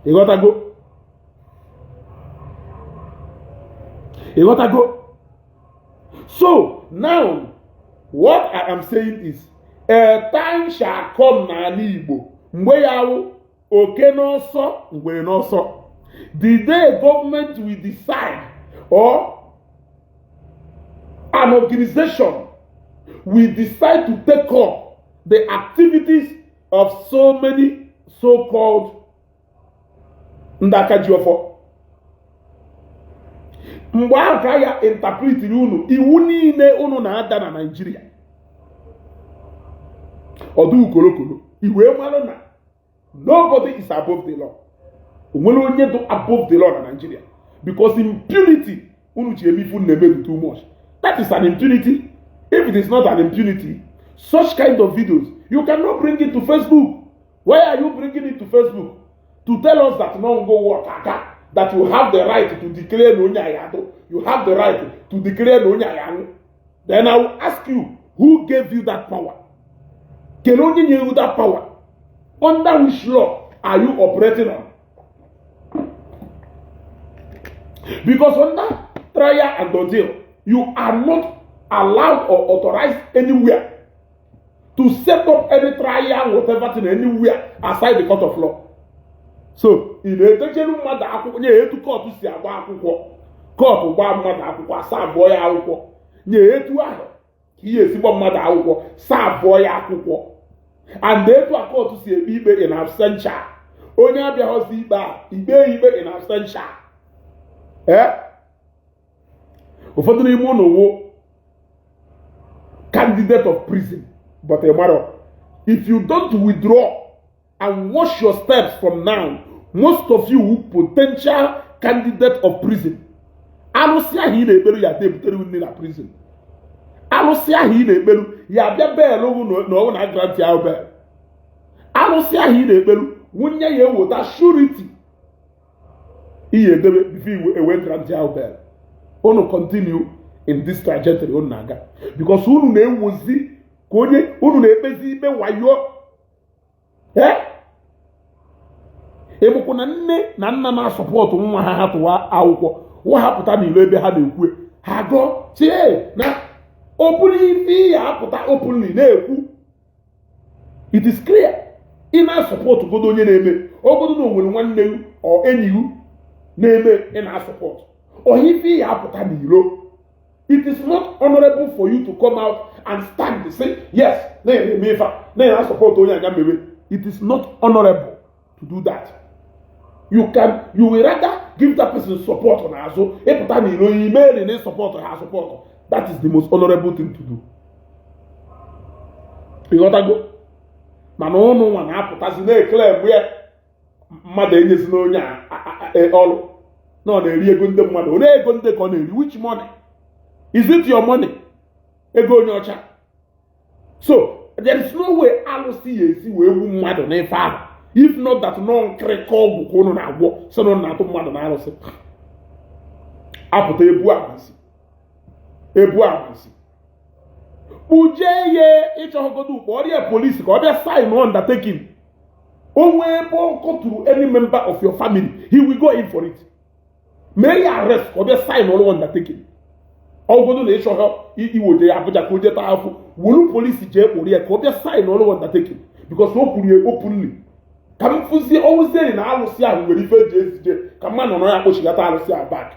ịghọtago. Ịghọtago? So now, what I am saying is, a time shall come n'ala Igbo mgbe ya wụ oke n'ọsọ, ngwere n'ọsọ. The day government will decide or an organization will decide to take up the activities of so many so-called ndị aka ji ọfọ, mgbe ahụ ka ya interpretiri unu iwu niile unu na-ada na Naịjirịa ọdụ ukolokolo iwe mmanụ na nobody is above the law. Onwere onye dị above the law na Nigeria? Because impunity unu ji eme ifu na-emedu too much. That is an impunity. If it is not an impunity, such kind of videos, you cannot bring it to Facebook. Why are you bringing it to Facebook? To tell us that no go work aka, that you have the right to declare na onye ayado, you have the right to declare na onye ayanwụ. Then I will ask you, who gave you that power? Kele onye nye you that power? Under which law are you operating on? Because under trial and ordeal, you are not allowed or authorized anywhere to set up any trial, whatever thing, anywhere aside the court of law. So ị na-etechelu mmadụ akwụkwọ nye etu court si agba akwụkwọ, court gbaa mmadụ akwụkwọ, asa abụọ ya akwụkwọ, nye etu ahụ ka ihe esi gba mmadụ akwụkwọ, saa abụọ ya akwụkwọ. And etu a court si ekpe ikpe in absentia, onye abịaghọzi ikpe a, ikpe ikpe in absentia. Ee, ụfọdụ n'ime ụnụ wụ candidate of prison, but ị mara, if you don't withdraw and wash your steps from now, most of you potential candidate of prison. Alụsị ahụ ị na-ekperu ya ebutere nne na prison. Alụsị ahụ ị na-ekperu ya abịa bail na ọwụ na grant ahụ bail. Alụsị ahụ ị na-ekperu nwunye ya ewota surety ihe edebe before ewe grant ahụ bail. Unu continue in this trajectory unu na-aga, because unu na-ewozi ka onye unu na-ekpezi ikpe wayo. Ee, ịbụkwa na nne na nna na-asọpọtụ nwa ha, ha tụwa akwụkwọ wahapụta n'ilo ebe ha na-ekwu, ha gụọ tie na ọ bụrụ ife ya apụta openly na-ekwu. It is clear ị na-asọpọtụ godo onye na-eme ogodo na onwere nwanne gị ọ enyi gị na-eme ị na-asọpọtụ ọha ife ya apụta n'ilo. It is not honorable for you to come out and stand and say yes na eme ife a na ya support onye anya mewe. It is not honorable to do that. You will rather give that person support n'azụ, ịpụta n'ilo email na support ha support. That is the most honorable thing to do. Ịghọtago? Mana ụnụ nwa na-apụtazi na-ekele mgbe mmadụ enyezina onye ọrụ na ọ na-eri ego ndị mmadụ. Onye ego ndị ka ọ na-eri? Which money is it? Your money, ego onye ọcha. So there is no way alụsị ya esi wee gbu mmadụ n'ife ahụ, if not that nọ nkịrịka ọgwụ ka ụnụ na-agwọ, sị na ụnụ na-atụ mmadụ na arụsị apụta ebu amansi, ebu amansi kpuje ya. Ịchọgodo ukpo ọrịa polisi ka ọ bịa sign undertaking onwe ebe ọ kọtụrụ any member of your family, he will go in for it. Mee ya arrest ka ọ bịa sign ọrụ undertaking. Ọgụdụ na ịchọghọ iwoje ya Abuja ka o jee taa afụ, wuru polisi jee kpụrụ ya ka ọ bịa sign ọrụ undertaking, because o kwuru ya openly. Ka m fụzie ọwụzie na alụsị ahụ nwere ife eji ezije ka mmadụ nọ ya kpochigata alụsị ahụ back.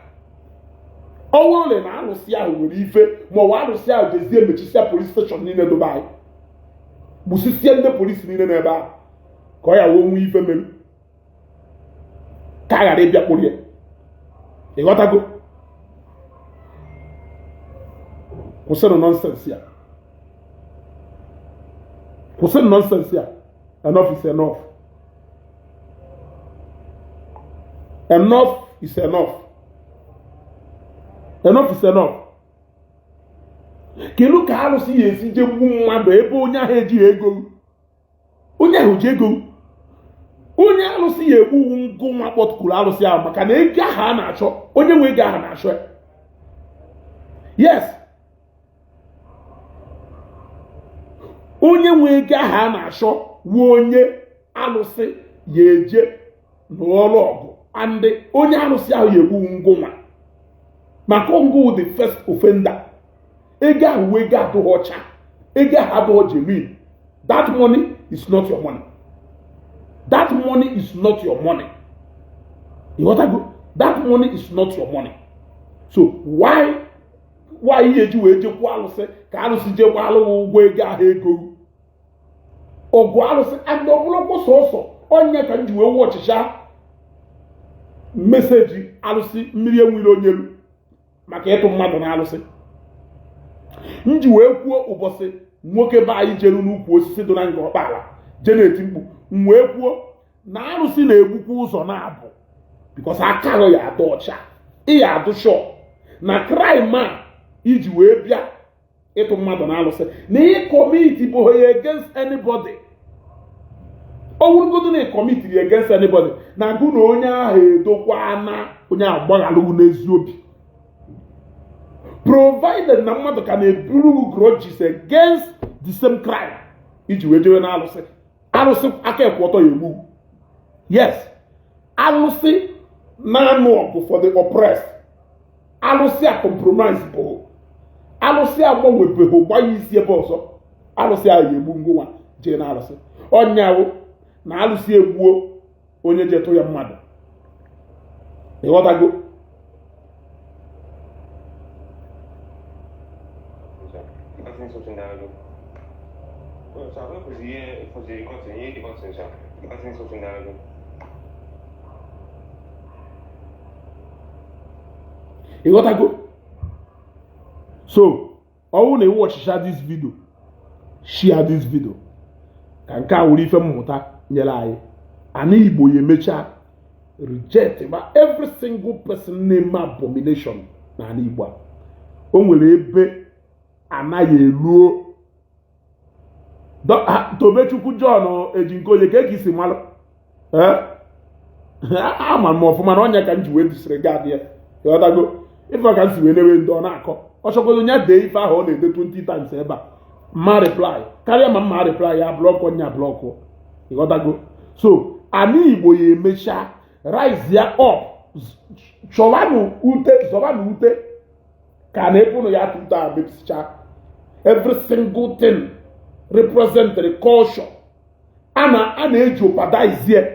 Ọ bụrụ na alụsị ahụ nwere ife, ma ọ bụ alụsị ahụ jezie mechisịa police station niile dobe anyị, gbusisie ndị polisi niile n'ebe ahụ, ka ọ ya wee nwee ife mere ka a ghara ịbịa kpụrụ ya. Ịghọtago? Kwụsịrị nonsense ya, kwụsịrị nonsense ya. Enough is enough. Enough is enough. Enough is enough. Kedu ka arụsị ya esi je gbu mmadụ ebe onye ahụ ejighị ego? Onye ahụ ji ego. Onye arụsị ya egbu ngụ nwa kpọtụkwuru arụsị ahụ maka na ego ahụ a na-achọ, onye nwe ego ahụ na-achọ ya. Yes, onye nwe ego ahụ a na-achọ wu onye alụsị ya eje n'ọrụ ọgụ, and onye alụsị ahụ ya egbu ngụ nwa. Maka ngụ the first offender. Ego ahụ wee ego adụghị ọcha. Ego ahụ adụghị genuine. That money is not your money. That money is not your money. Ịghọtago? That money is not your money. So why ihe eji wee jekwu alụsị ka alụsị jekwa alụghị ụgwọ ego ahụ ego ọgụ alụsị and ọ bụrụkwa sọsọ onye ka m ji wee wụ ọchịcha message alụsị mmiri enwere onyelu maka ịtụ mmadụ na alụsị m ji wee kwuo ụbọchị nwoke be anyị jelu n'ukwu osisi dị na nga ọkpala jee na-eti mkpu m wee kwuo na alụsị na-egbukwa ụzọ na-abụ because aka ya adụ ọcha ị ya adụ shọ na crime a iji wee bịa ịtụ mmadụ na alụsị na ị commit bụ ya against anybody. Ọ wụrụgodo na ị commitiri against anybody na gụ na onye ahụ edokwa na onye agbaghalụghị n'ezi obi, provided na mmadụ ka na-eburu grudges against the same crime iji wee jewe na alụsị. Alụsị aka ekwe ọtọ ya egbu. Yes, alụsị na-anụ ọgụ for the oppressed. Alụsị a compromise bụ alụsị agbanwebeghị gbanye isi ebe ọzọ. Alụsị a ya egbu ngụnwa jee na alụsị ọnyawụ na alụsị egbuo onye jetụ ya mmadụ. Ịghọtago? Ịghọtago? So ọwụ na iwu ọchịcha this video, share this video ka nke a wuru ife mmụta nyere anyị. Ana Igbo ya emechaa reject ma every single person na-eme abomination na ana Igbo a. O nwere ebe anaghị eruo. Tobechukwu John Ejinkoye ka esi malụ ama m ọfụma na ọnya ka m ji wee disregard ya. Ịghọtago? Ife ka m si wee newe ndị ọ na-akọ ọ chọgodo nya dee ife ahụ ọ na-ede 20 times ebe a mma reply karịa ma mma reply ya block nya block. Ịghọtago? So ana Igbo ya emechaa rise ya up, chọwanụ ute zọbanụ ute ka na ebe ụnụ ya atụ a mebisicha every single thing represent the culture a na-eji ụpadazie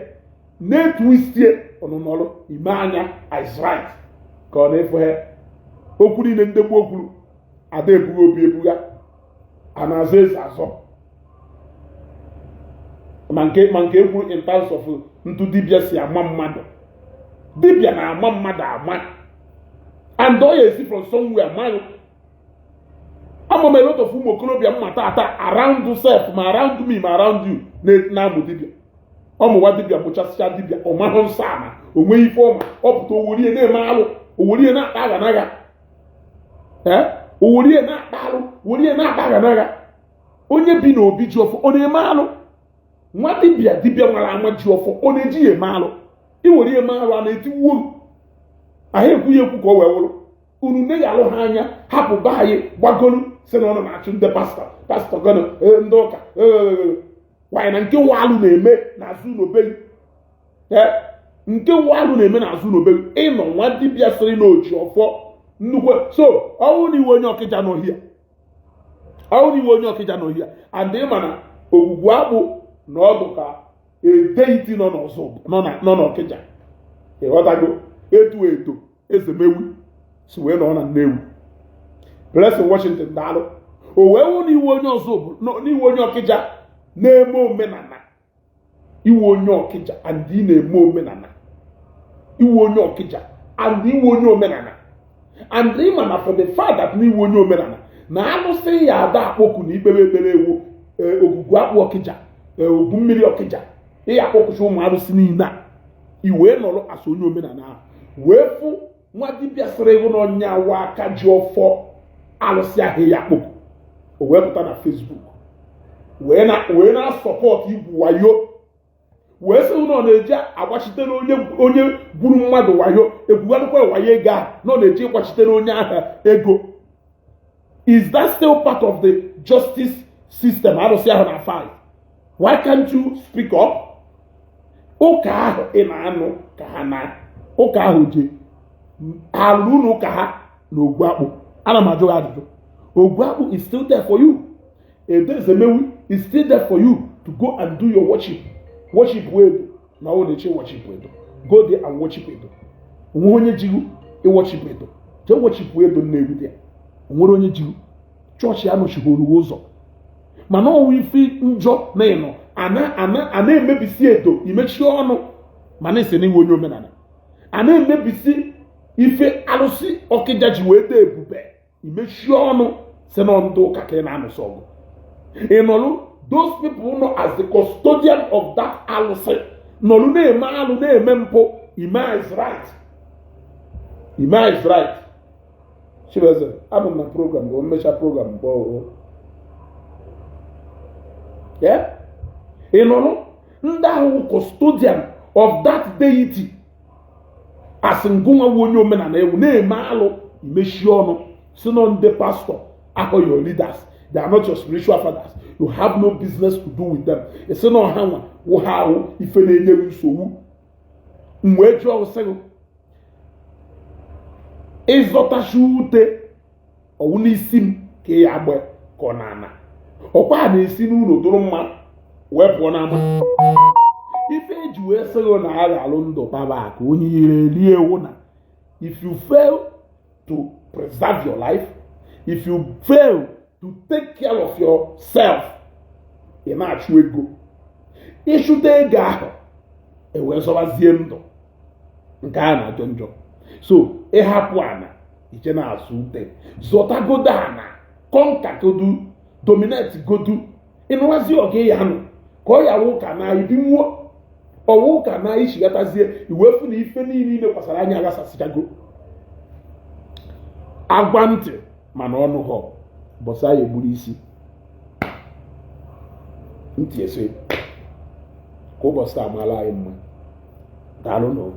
na-etu isie ọnụnọlụ ime anya is right ka ọ na-efu okwu niile ndị gboo kwuru ada ebughị obi ebugha a na-azọ eze azọ ma nke ekwuru in terms of ntụ dibịa si ama mmadụ. Dibịa na-ama mmadụ ama and ọ ya esi from somewhere amaghị. Ama m a lot of ụmụ okorobịa mma tata around self ma around me ma around you na-amụ dibịa. Ọmụwa dibịa mụchasịcha dibịa ọ mahụ nsọ ama o nweghị ife ọma ọ pụta oworie na-eme alụ oworie na-akpa aghanagha oworie na-akpa alụ worie na-akpa aghanagha. Onye bi n'obi ji ọfọ ọ na-eme alụ. Nwa dibịa dibịa nwara ama ji ọfọ ọ na-eji ya eme alụ. Iwere eme alụ a na-etiwuo ahụ ekwu ya ekwu ka ọ wee wụrụ unu na-eghalụ ha anya hapụ be anyị gbagolu si na ọ na-achụ ndị pastọ gọnụ ndị ụka nwaanyị na nke walụ na-eme n'azụ n'obeghị nke walụ na-eme n'azụ n'obeghị ịnọ nwa dibịa sịrị na oji ọfọ nnukwu. So ọnwụ na iwe onye ọkịja n'ohia ọnwụ na iwe onye ọkịja n'ohia and ịma na ogwugwu akpụ na ọdụ ka edeiti nọ n'ọzọ nọ n'ọkịja. Ịghọtago? Etu eto ezemewi si wee nọ na Nnewi. Blessing Washington daalụ. O wee wụ na iwe onye ọzọ n'iwe onye ọkịja na-eme omenala. Iwe onye ọkịja and ị na-eme omenala. Iwe onye ọkịja and iwe onye omenala and ịma na for the fact that na iwe onye omenala na alụsị ya ada akpọku na ikpere ekpere ewu ogwugwu akpụ ọkịja ogwu mmiri ọkịja ị akpọkụcha ụmụ arụsị niile a i wee nọrọ asụ onye omenala ahụ wee fụ nwa dibịa sịrị ịhụ na onye awa aka ji ọfọ alụsị ahụ ya akpọku o wee pụta na Facebook wee na-asọpọtụ igwu wayo wee sị na ọ na-eji agbachitere onye gwuru mmadụ wayo egwugharịkwa wayo ego ahụ na ọ na-eji ịgbachitere onye ahụ ego. Is that still part of the justice system arụsị ahụ na fight? Why can't you speak up? Ụka ahụ ị na-anụ ka ha na ụka ahụ je alụ ụlọ ụka ha Na ogwu akpụ, ana m ajụ gị ajụjụ. Ogwu akpụ is still there for you. Edezemewi is still there for you to go and do your worship. Worship wey edo na ọ na-eche worship edo. Go there and worship edo. Onwe onye jiru worship edo? Jee worship edo Nnewi dị ya. Onwere onye jiru chọọchị anọchighoro ụzọ, mana ọnwụ ife njọ na ịnọ ana ana a na-emebisi edo, imechie ọnụ, mana esi n'iwe onye omenala a na-emebisi ife alụsị Ọkịja ji wee dee ebube, imechie ọnụ, si na ndị ụka ka ị na-anụsọ ọgụ. Ị nọlụ, those people nọ as the custodian of that alụsị nọlụ na-eme alụ, na-eme mpụ. Ime is right, ime is right. Chibeze, abụ m na program bụ mmecha program mgbe o yeah? Ị nọrọ ndị ahụ custodian of that deity, asị ngụnwa wu onye omenala ewu na-eme alụ, imechie ọnụ, si nọ ndị pastọ ahụ, your leaders, they are not your spiritual fathers, you have no business to do with them. Esi na ọha nwa wụ ha ahụ ife na-enye gị nsogbu. M wee jụọ sị gị, ịzọtachi ute ọwụ n'isi m ka ị ya agba ka ọ na-ana ọkwa a na-esi n'ụlọ dụrụ mma wee pụọ n'ama. Ife eji wee sị gị na a ga-alụ ndụ kpaba akụ onye yiri eli ewu na if you fail to preserve your life, if you fail to take care of yourself, ị na-achụ ego, ịchụta ego ahụ ewee zọbazie ndụ nke a na-ajọ njọ. So ịhapụ ana iche na-asụ ute, zọtagodo ana, conquer godu, dominate godu, ịnụwazi ọga ya nụ ka ọ yawa ụka na ibinwuo ọwa ụka na ichighatazie iwefu na ife niile ilekwasara anya aghasasịchago. Agwa ntị mana ọnụ họ bọsa ya egburu isi ntị ese. Ka ụbọchị taa mara anyị mma. Daalụ nụ.